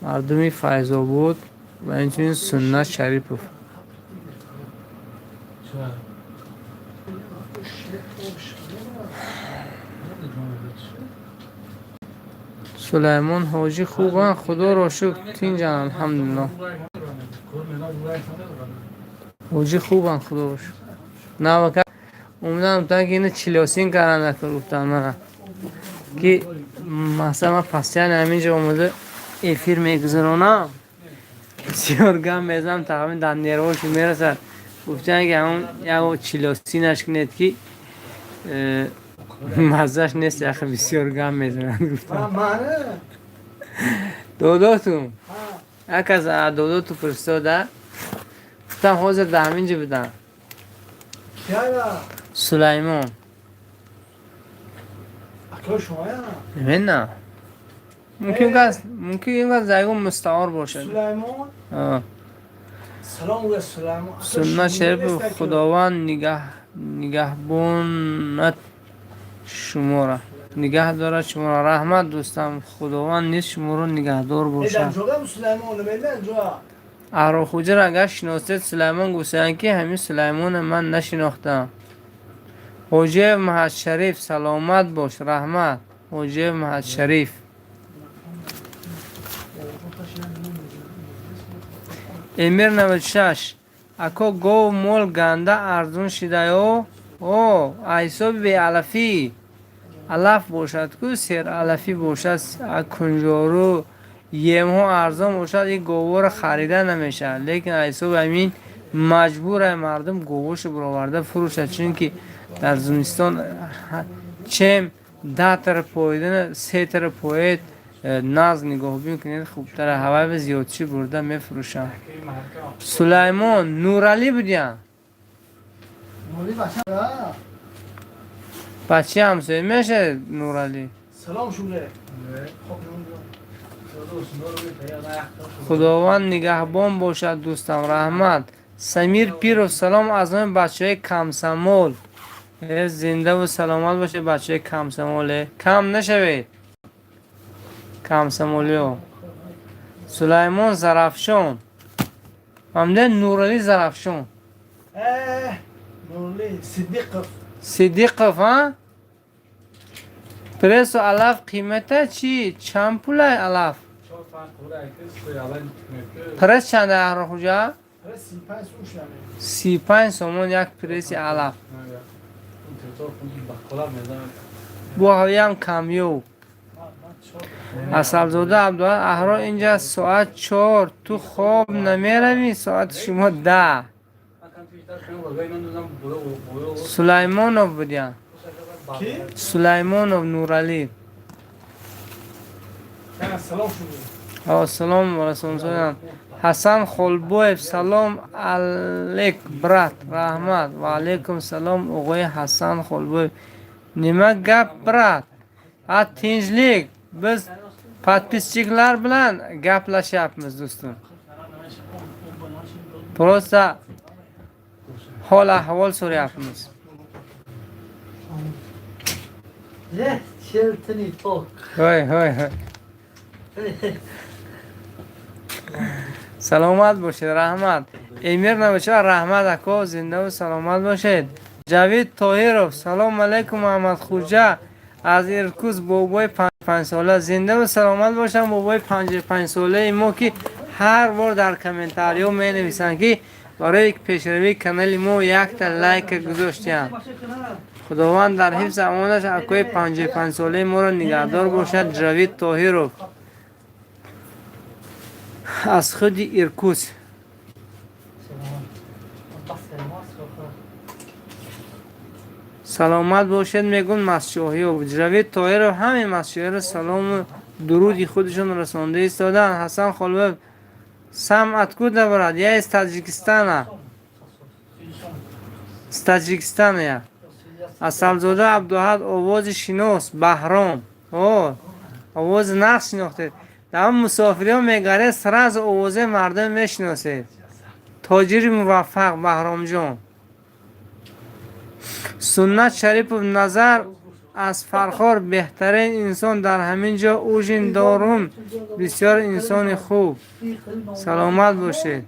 мардуми Файзобод ва инчунин Суннат Шарипов. Сулаймон ҳоҷӣ хубанд, худоро шукр, тинҷанд, алҳамдулилло. Ҳоҷӣ хубанд, худоро шукр. Навака омадан, гуфтанд, ки ина чилёсин карданд, гуфтанд мана, ки масалан ман постоянно ҳаминҷо омада эфир мегузаронам, бисёр гап мезанам, тақрибан дар нервошон мерасад. Гуфтанд, ки ҳамон як чилёсинаш кунед, ки маззаш нест, яхе бисёр гап мезанад, гуфтанд. Додотун як аз додоту фиристода, гуфтам, ҳозир дар ҳамин ҷо будам. Сулаймон. На, мумкин кас ягон мустаор бошад. Суннат Шарипов, Худованд нигаҳбонат шуморо, нигаҳ дорад шуморо. Раҳмат, дӯстам, Худованд низ шуморо нигаҳдор бошад. Аҳрорхӯҷаро агар шиносед, Сулаймон гуфтанд, ки ҳамин Сулаймона ман нашинохтам. Ҳоҷиев Маҳадшариф, саломат бош, раҳмат, Ҳоҷиев Маҳадшариф. Эмир 96, ако, гов мол ганда арзун шидаё? О, ҳисоби беалафӣ. Алаф бошад ку, сералафӣ бошад, кунҷору емҳо арзон бошад, ин говҳоро харида намешавад. Лекин ҳисоби ҳамин маҷбура мардум говҳошо бароварда фурӯшад, чунки дар зимистон чем 10 тара поидана, сетара поед, нағз нигоҳубин кунед, хубтара. Ҳавайба зиёдчӣ бурда мефурӯшанд. Сулаймон Нуралӣ будиян, бачаи ҳамсоя мешавед, Нуралӣ. Худованд нигаҳбон бошад, дӯстам, раҳмат. Самир Пиров, салом аз номи бачаҳои Комсомол. Зиндаву саломат бошед, бачаҳои комсомоле, кам нашавед, комсомолиё. Сулаймон Зарафшон, фаҳмида, Нуралӣ Зарафшон. Сидиқов. А прессу алаф қимата чӣ? Чанд пулай алаф? Пресс чанда, Аҳрохӯҷа? 35 сомон як пресси алаф. Бу ҳавиям камёб. Асалзода Абдула, Аҳро, инҷа соат 4, ту хоб намеравӣ? Соати шумо 10. Сулаймонов будиян, Сулаймонов Нуралӣ. Салом расонсоям. Ҳасан Холбоев, салом алек, брат, раҳмат. Ва алайкум салом, оғои Ҳасан Холбоев. Нима гап, брат? А, tinchlik. Biz подписчик lar bilan gaplashyapmiz, do'stim, просто hol ahvol so'rayapmiz. Yeah, chill, tinny talk. Hoy hoy hoy, саломат бошед, раҳмат. Эмир Набошад, раҳмат, ако, зиндаву саломат бошед. Ҷавид Тоҳиров, салом алайкум, Маҳамадхуҷа, аз Иркутск, бобои 55 сола. Зиндаву саломат бошам, бобои 55 солаи мо, ки ҳар бор дар комментариҳо менависанд, ки барои пешравии канали мо якта лайка гузоштиям. Худованд дар ҳифзи амонаш акои 55 солаи моро нигаҳдор бошад. Ҷавид Тоҳиров аз худи Иркутск. Саломат бошед, мегӯн масчоҳиё. Ҷавид Тоҳиров ҳамин масчоҳиро салому дуруди худашон расонда истоданд. Ҳасан Холбоев, сам откуда, брат? Я из Таджикистана, из Таджикистана я. Асалзода Абдуҳад, овози шинос, Баҳром. О, овози нағз шинохтед. Дар мусофириҳо мегаред, сразу овозаи мардум мешиносед. Тоҷири муваффақ Баҳромҷон. Суннат Шарипов, Назар аз Фархор, беҳтарин инсон, дар ҳамин ҷо ужин дорум, бисёр инсони хуб. Саломат бошед,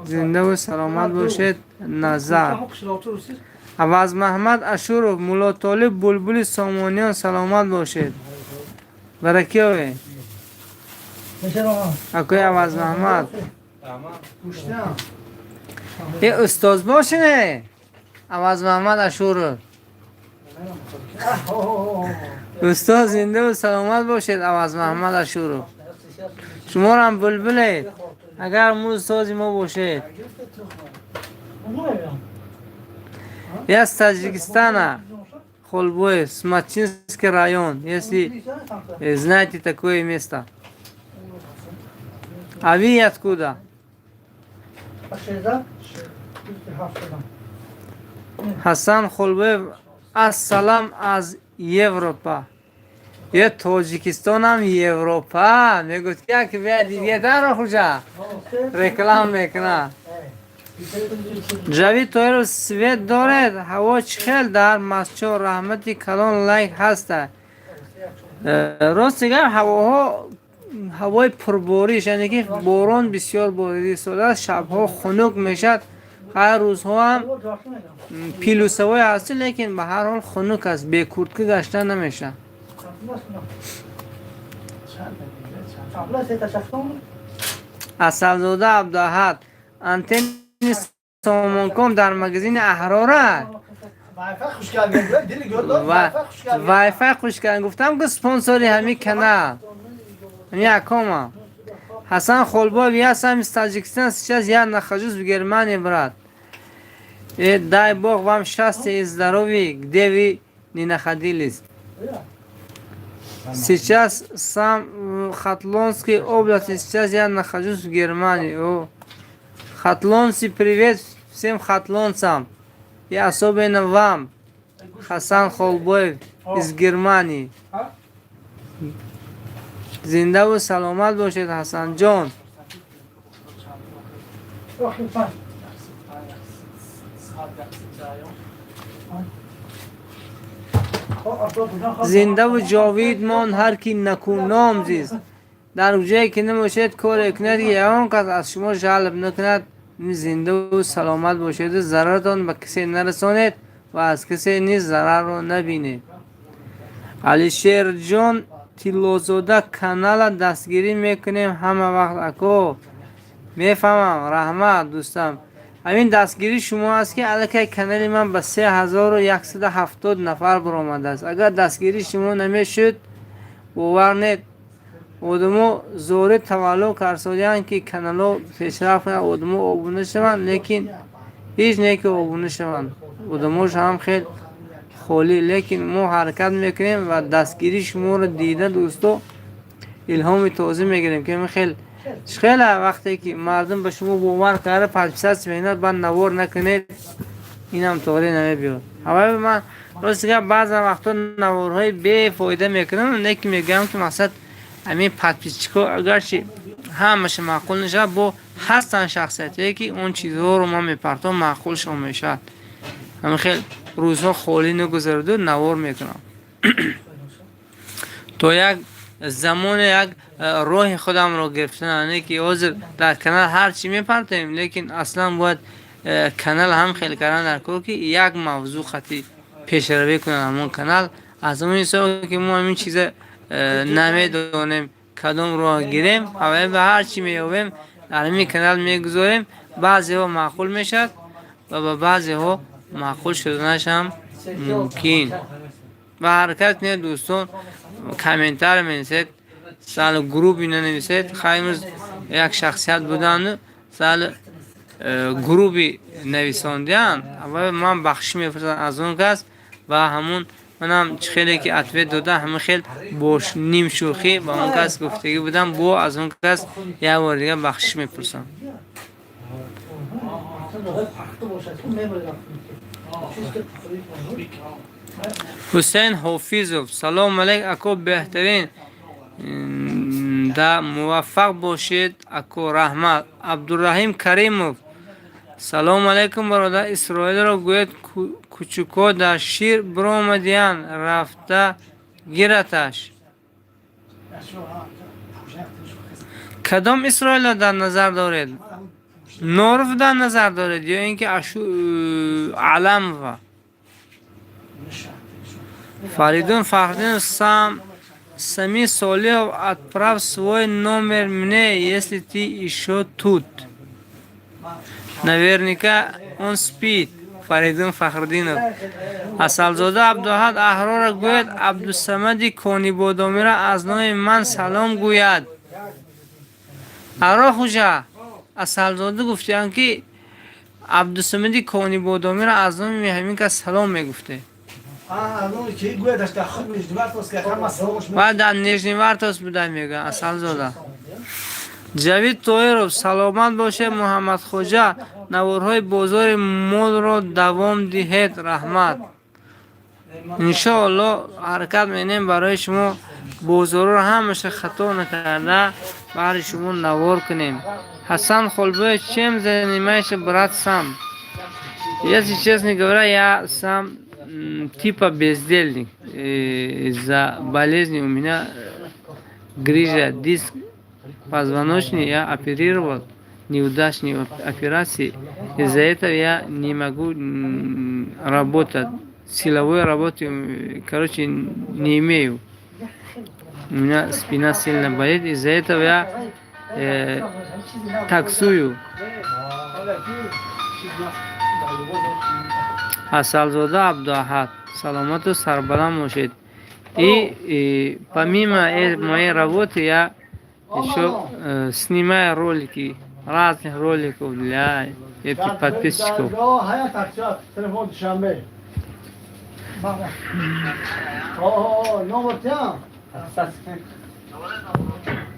зиндаву саломат бошед, Назар. Авазмаҳмад Ашуров, Муллотолиб, булбули Сомониён, саломат бошед. Баракиёве. Акои Аваз Маҳмад. Е, устоз бошине. Аваз Маҳмад Ашуров. Устоз, зиндаву саломат бошед, Аваз Маҳмад Ашуров. Шуморам булбулед. Агар му устози мо бошед. Я с Таджикистана. Холбоев, Смачинский район, если знаете такое место. А вы откуда? Ҳасан Холбоев, ассалам аз Европа. Е, Тоҷикистонам Европа. Мегӯфт, як дигетарро хуша. Реклама мекунад. Ҷавид Тоиров, свет доред? Ҳаво чӣ хел дар Масчо? Раҳмати калон, лайк ҳаста. Рости гап, ҳавоҳо ҳавои пурбориш, яъне ки борон бисёр борида истодааст, шабҳо хунук мешавад. Ҳар рӯзҳо ҳам плюсовой ҳасти, лекин ба ҳар ҳол хунук аст, бе куртка гаштан намешавад. Асалзода Абдуаҳад, антенни Сомонком дар магазини Аҳрора. Вайфай хуш кардем. Гуфтам, ки спонсори ҳамин канал. Ҳамин акома. Ҳасан Холбоев, я сам из Таджикистана, сейчас я нахожусь в Германии, брат. Дай Бог вам счастья и здоровья, где вы ни находились. Сейчас сам в Хатлонской области, сейчас я нахожусь в Германии. О. Хатлонцы, привет всем хатлонцам. И особенно вам, Хасан Холбоев из Германии. Зиндаву саломат бошед, Ҳасанҷон. Зиндаву ҷовид мон ҳар ки накӯном зист. Дар ҷое ки набошед, коре кунед, ки ягон кас аз шумо жалб накунад. Зиндаву саломат бошеду зараратон ба касе нарасонед ва аз касе низ зарарро набинед. Алишерҷон Тиллозода, канала дастгирӣ мекунем ҳама вақт, ако. Мефаҳмам, раҳмат, дӯстам. Ҳамин дастгирии шумо аст, ки аллакай канали ман ба 3170 нафар баромадааст. Агар дастгирии шумо намешуд, бовар нед, одамо зори таваллуд карсодиянд, ки каналҳо пешрафт кунанд, одамо обуна шаванд, лекин ҳеҷ не ки обуна шаванд. Одамош ҳам хел холӣ, лекин мо ҳаракат мекунем ва дастгирии шуморо дида, дӯсто, илҳоми тоза мегирем, ки хел хеле вақте ки мардум ба шумо бовар карда подписаться мекунад, баъд навор накунед, инам тоғри намебиёд. Ҳаваи ман, рости гап, баъзан вақтҳо наворҳои бефоида мекунам, лекин мегӯям, ки мақсад ҳамин подписчикҳо, агарчи ҳамаша маъқул нашавад, бо ҳастанд шахсиятҳое, ки он чизҳоро ман мепартом, маъқулшон мешавад. Ҳамин хел рӯзҳо холӣ нагузараду навор мекунам. То як замоне як роҳи худамро гирифтан, не ки ҳозир дар канал ҳар чӣ мепартоем, лекин аслан бояд канал ҳам хел кардан дар кор, ки як мавзӯъ хати пешравӣ кунад ҳамон канал. Аз ҳамон ҳисоб ки мо ҳамин чиза намедонем, кадом роҳ гирем, аввал ба ҳар чӣ меёбем, дар ҳамин канал мегузорем. Баъзеҳо маъқул мешавад ва ба баъзеҳо маъқул шуданаш ҳам мумкин. Ва ҳаракат кунед, дӯстон, комментарий менависед, сал грубый нанависед. Хай, имрӯз як шахсият буданду сал грубый нависондиан. Аввал ман бахшиш мепурсам аз он кас ва ҳамун манам чӣ хеле ки ответ дода, ҳамин хел бо ним шӯхӣ ба он кас гуфтагӣ будам, бо аз он кас як бори дигар бахшиш мепурсам. Ҳусайн Ҳофизов, салом алейк, ако, беҳтарин да, муваффақ бошед, ако, раҳмат. Абдураҳим Каримов, салом алейкум, бародар, Исроилро гӯед, кучукҳо дар шир биромадиянд, рафта гираташ. Кадом Исроилро дар назар доред? Норов дар назар доред ё ин ки Аламова? Фаридун Фахриддинов, сам Сами Солиҳов, отправь свой номер мне, если ты ещё тут. Наверняка он спит. Фаридун Фахриддинов. Асалзода Абдуаҳад Аҳрора гӯяд, Абдусамади Конибодомира аз номи ман салом гӯяд. Аҳрор хуҷа, Асалзода гуфтиянд, ки Абдусамади Конибодомира аз номи ҳамин кас салом мегуфте. Ва дар Нижневартовск буда, мегӯянд, Асалзода. Ҷавид Тоиров, саломат бошед. Муҳаммадхоҷа, наворҳои бозори молро давом диҳед, раҳмат. Иншоалло, ҳаракат менем, барои шумо бозорро ҳамаша хато накарда баҳри шумо навор кунем. Ҳасан Холбоев, чем занимаешься, брат, сам? Если честно говоря, я сам типа бездельник. Из-за болезни у меня грыжа, диск позвоночный, я оперировал, неудачные операции. Из-за этого я не могу работать. Силовой работы, короче, не имею. У меня спина сильно болит, из-за этого я таксую. Асалзода Абдуахад, саломату сарбаланд бошед. И помимо моей работы я еще снимаю ролики, разных роликов для этих подписчиков. Телефон душанбе. Номер тиям?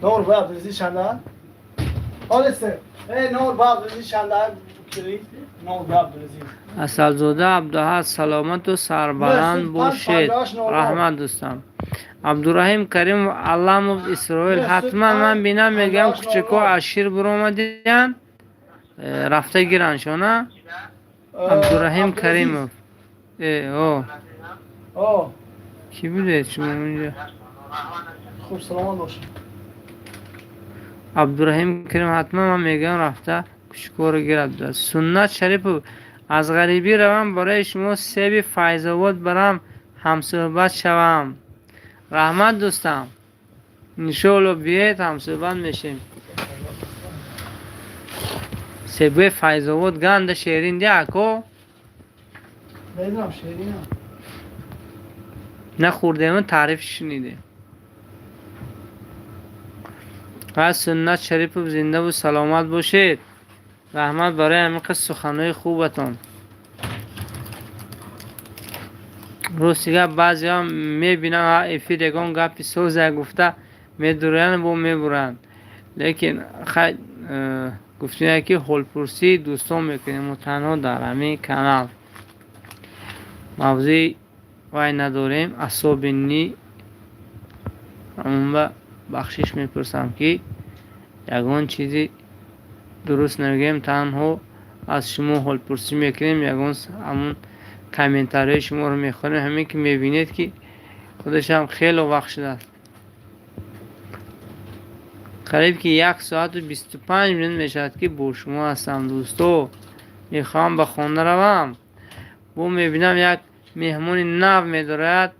Номер ба Абдулазиз чанда? Ҳолисе. Эй, номер ба Абдулазиз чанда? Номер ба Абдулазиз. Асалзода Абдуахад, саломату сарбаланд бошед, раҳмат, дӯстам. Абдураҳим Каримов, Алламов Исроил, ҳатман ман бинам, мегӯям, кӯчако аз шир буромадиянд, рафта гираншона. Абдураҳим Каримов, о кӣ будед шумо инҷо? Хуб, саломат бошед. Абдураҳим Каримов, ҳатман ман мегӯям, рафта кӯчакоро гирад. Суннат Шарипов, аз ғарибӣ равам, барои шумо себи Файзобод барам, ҳамсӯҳбат шавам. Раҳмат, дӯстам, иншоалло, биёед, ҳамсӯҳбат мешем. Себои Файзобод ганда шерин ди, ако. Медонам, шеринам. Нахӯрдему, таъриф шунидем. Ва Суннат Шарипов, зиндаву саломат бошед, раҳмат барои ҳамин қисм суханҳои хубатон. Рости гап, баъзеҳо мебинам, эфир ягон гапи соза гуфта медураянд, бо мебуранд, лекин хай, гуфтем, ки ҳолпурсии дӯстон мекунем мо танҳо дар ҳамин канал, мавзӯи вай надорем асобини. Ҳамонба бахшиш мепурсам, ки ягон чизи дуруст намегӯем, танҳо аз шумо ҳолпурсӣ мекунем, ягон ҳамон комментариҳои шуморо мехонем. Ҳамин ки мебинед, ки худашам хело вақт шудааст, қариб ки 1 соату 25 минут мешавад, ки бо шумо ҳастам, дӯсто. Мехоҳам ба хона равам, бо мебинам, як меҳмони нав медорад,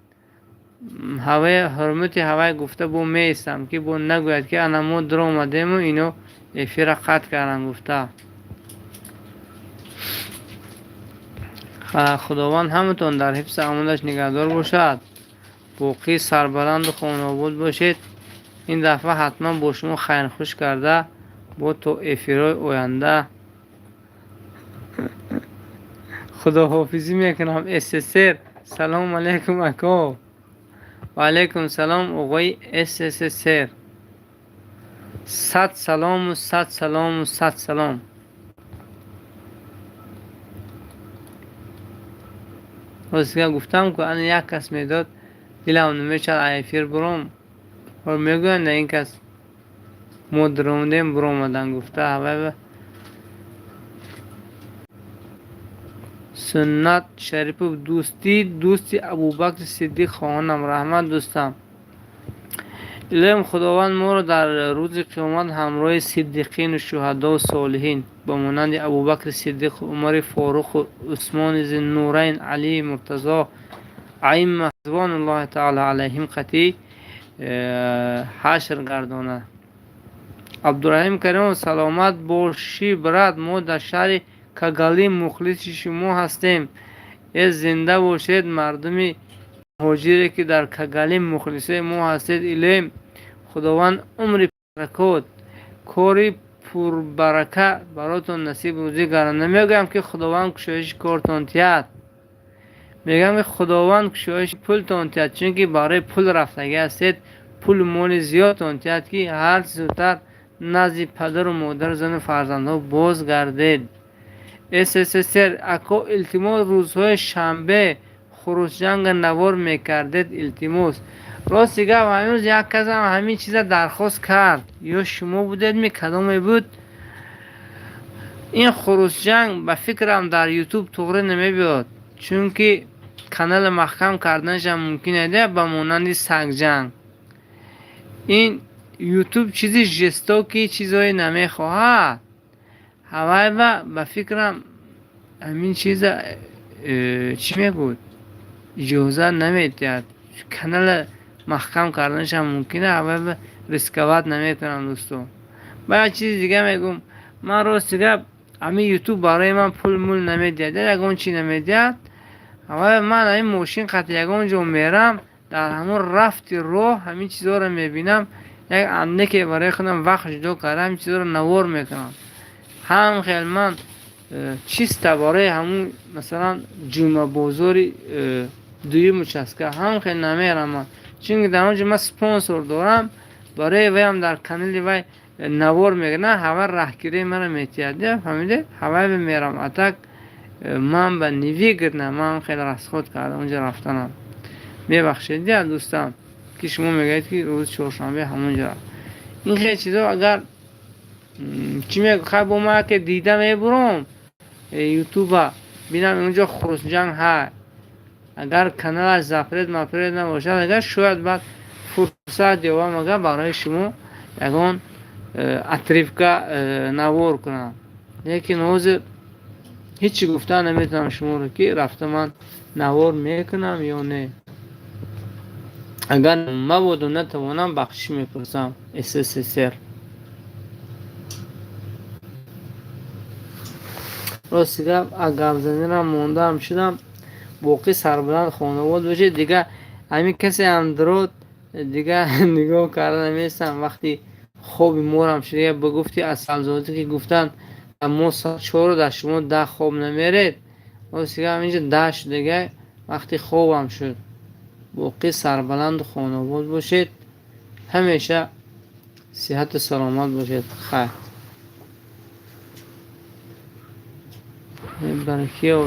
ҳаваи ҳурмати ҳавай гуфта бо меистам, ки бо нагӯяд, ки ана мо дуромадему ино эфира қатъ карданд гуфта. Худованд ҳаматон дар ҳифзи амонаш нигаҳдор бошад, боқӣ сарбаланду хонаобод бошед. Ин дафъа ҳатман бо шумо хайрхуш карда, бо то эфирҳои оянда худоҳофизӣ мекунам. СССР, салому алайкум, ако. Ва алайкум салом, оғои СССР, сад салому, сад салому, сад салом. Ростига гуфтам, ку ана як кас медод, дилам намешавад а эфир буром. Мегӯянд, ин кас мо дуромадем, буромадан гуфта ҳавай. Суннат Шарипов, дӯстӣ, дӯсти Абубакри Сиддиқ хоҳонам. Раҳмат, дӯстам. Илоҳим, Худованд моро дар рӯзи қиёмат ҳамроҳи сиддиқину шуҳадову солиҳин ба монанди Абубакри Сиддиқ, Умари Форуқу Усмони Зиннурайн, Алии Муртазо, аимма ризвонуллоҳи таала алайҳим қатӣ. Ҳашр гардонад. Абдураҳим Каримов: саломат бошӣ, брат, мо дар шаҳри Кагали мухлиси шумо ҳастем. Э, зинда бошед, мардуми муҳоҷире, ки дар Кагали мухлисои мо ҳастед. Илоҳим, Худованд умри баракот, кори пурбарака баротон насиб рӯзӣ гардонад. Намегӯям, ки Худованд кушоиши кортон тиҳад, мегӯям, ки Худованд кушоиши пултон тиҳад, чунки барои пул рафтагӣ ҳастед. Пулу моли зиёдтон тиҳад, ки ҳарчи зудтар назди падару модару зану фарзандҳо боз гардед. СССР: ако, илтимос, рӯзҳои шанбе хурусҷанга навор мекардед, илтимос. Рости гап, ҳамин як касам ҳамин чиза дархост кард. Ё шумо будедми, кадоме буд? Ин хурусҷанг, ба фикрам, дар Ютуб туғри намебиёд, чунки канала маҳкам карданашам мумкин аде, ба монанди сагҷанг. Ин Ютуб чизи жестокий чизое намехоҳад. Ҳавайва, ба фикрам, ҳамин чиза чӣ мегӯд, иҷозат намедиҳад, канала маҳкам карданашам мумкин. Ҳавайва рисковать намекунам, дӯсто. Ба як чизи дига мегӯм: ман, рости гап, ҳамин Ютуб барои ман пул мул намедиҳад, ягон чи намедиҳад. Ҳавайва ман ҳамин мошин қати ягон ҷо мерам, дар ҳамон рафти роҳ ҳамин чизҳоро мебинам, як андаке барои худам вақт ҷудо карда, ҳамин чизҳоро навор мекунам. Ҳам хел ман чиста барои ҳамун, масалан, ҷумъабозори дуюм участка ҳам хел намерам ман, чунки дар он ҷо ман спонсор дорам. Барои вайам дар канали вай навор мекунам, ҳава раҳгирии маро метиҳад, фаҳмиде? Ҳавайва мерам. А так ман ба невыгодно ман хеле расход кардам онҷо рафтанам. Мебахшед, я дӯстам, ки шумо мегӯед, ки рӯзи чоршанбе ҳамон ҷо рафт. Ин хел чизо агар чӣ мегӯ, хай, бо ма яке дида мебурам Ютуба, бинам, онҷо хурусҷанг ҳай, агар каналаш запрет мапрет набошад, агар шояд баъд фурсат ёбам, агар барои шумо ягон отрывка навор кунам. Лекин ҳозир ҳечи гуфта наметавонам шуморо, ки рафта ман навор мекунам ё не. Агар мабодо натавонам, бахшиш мепурсам. СССР, рости гап, гапзанирам мондаам шудам. Боқӣ сарбаланд, хонавод бошед. Дига ҳамин касе ҳам дурод, дига нигоҳ карда наместам. Вақти хоби морам шуда, ба гуфти асалзодӣ, ки гуфтанд, мо соат 4 дар шумо 10 хоб намеред. Рости гап, инҷа 10 шудага, вақти хобам шуд. Боқӣ сарбаланду хонобод бошед, ҳамеша сиҳату саломат бошед. Хайр. Баракиё.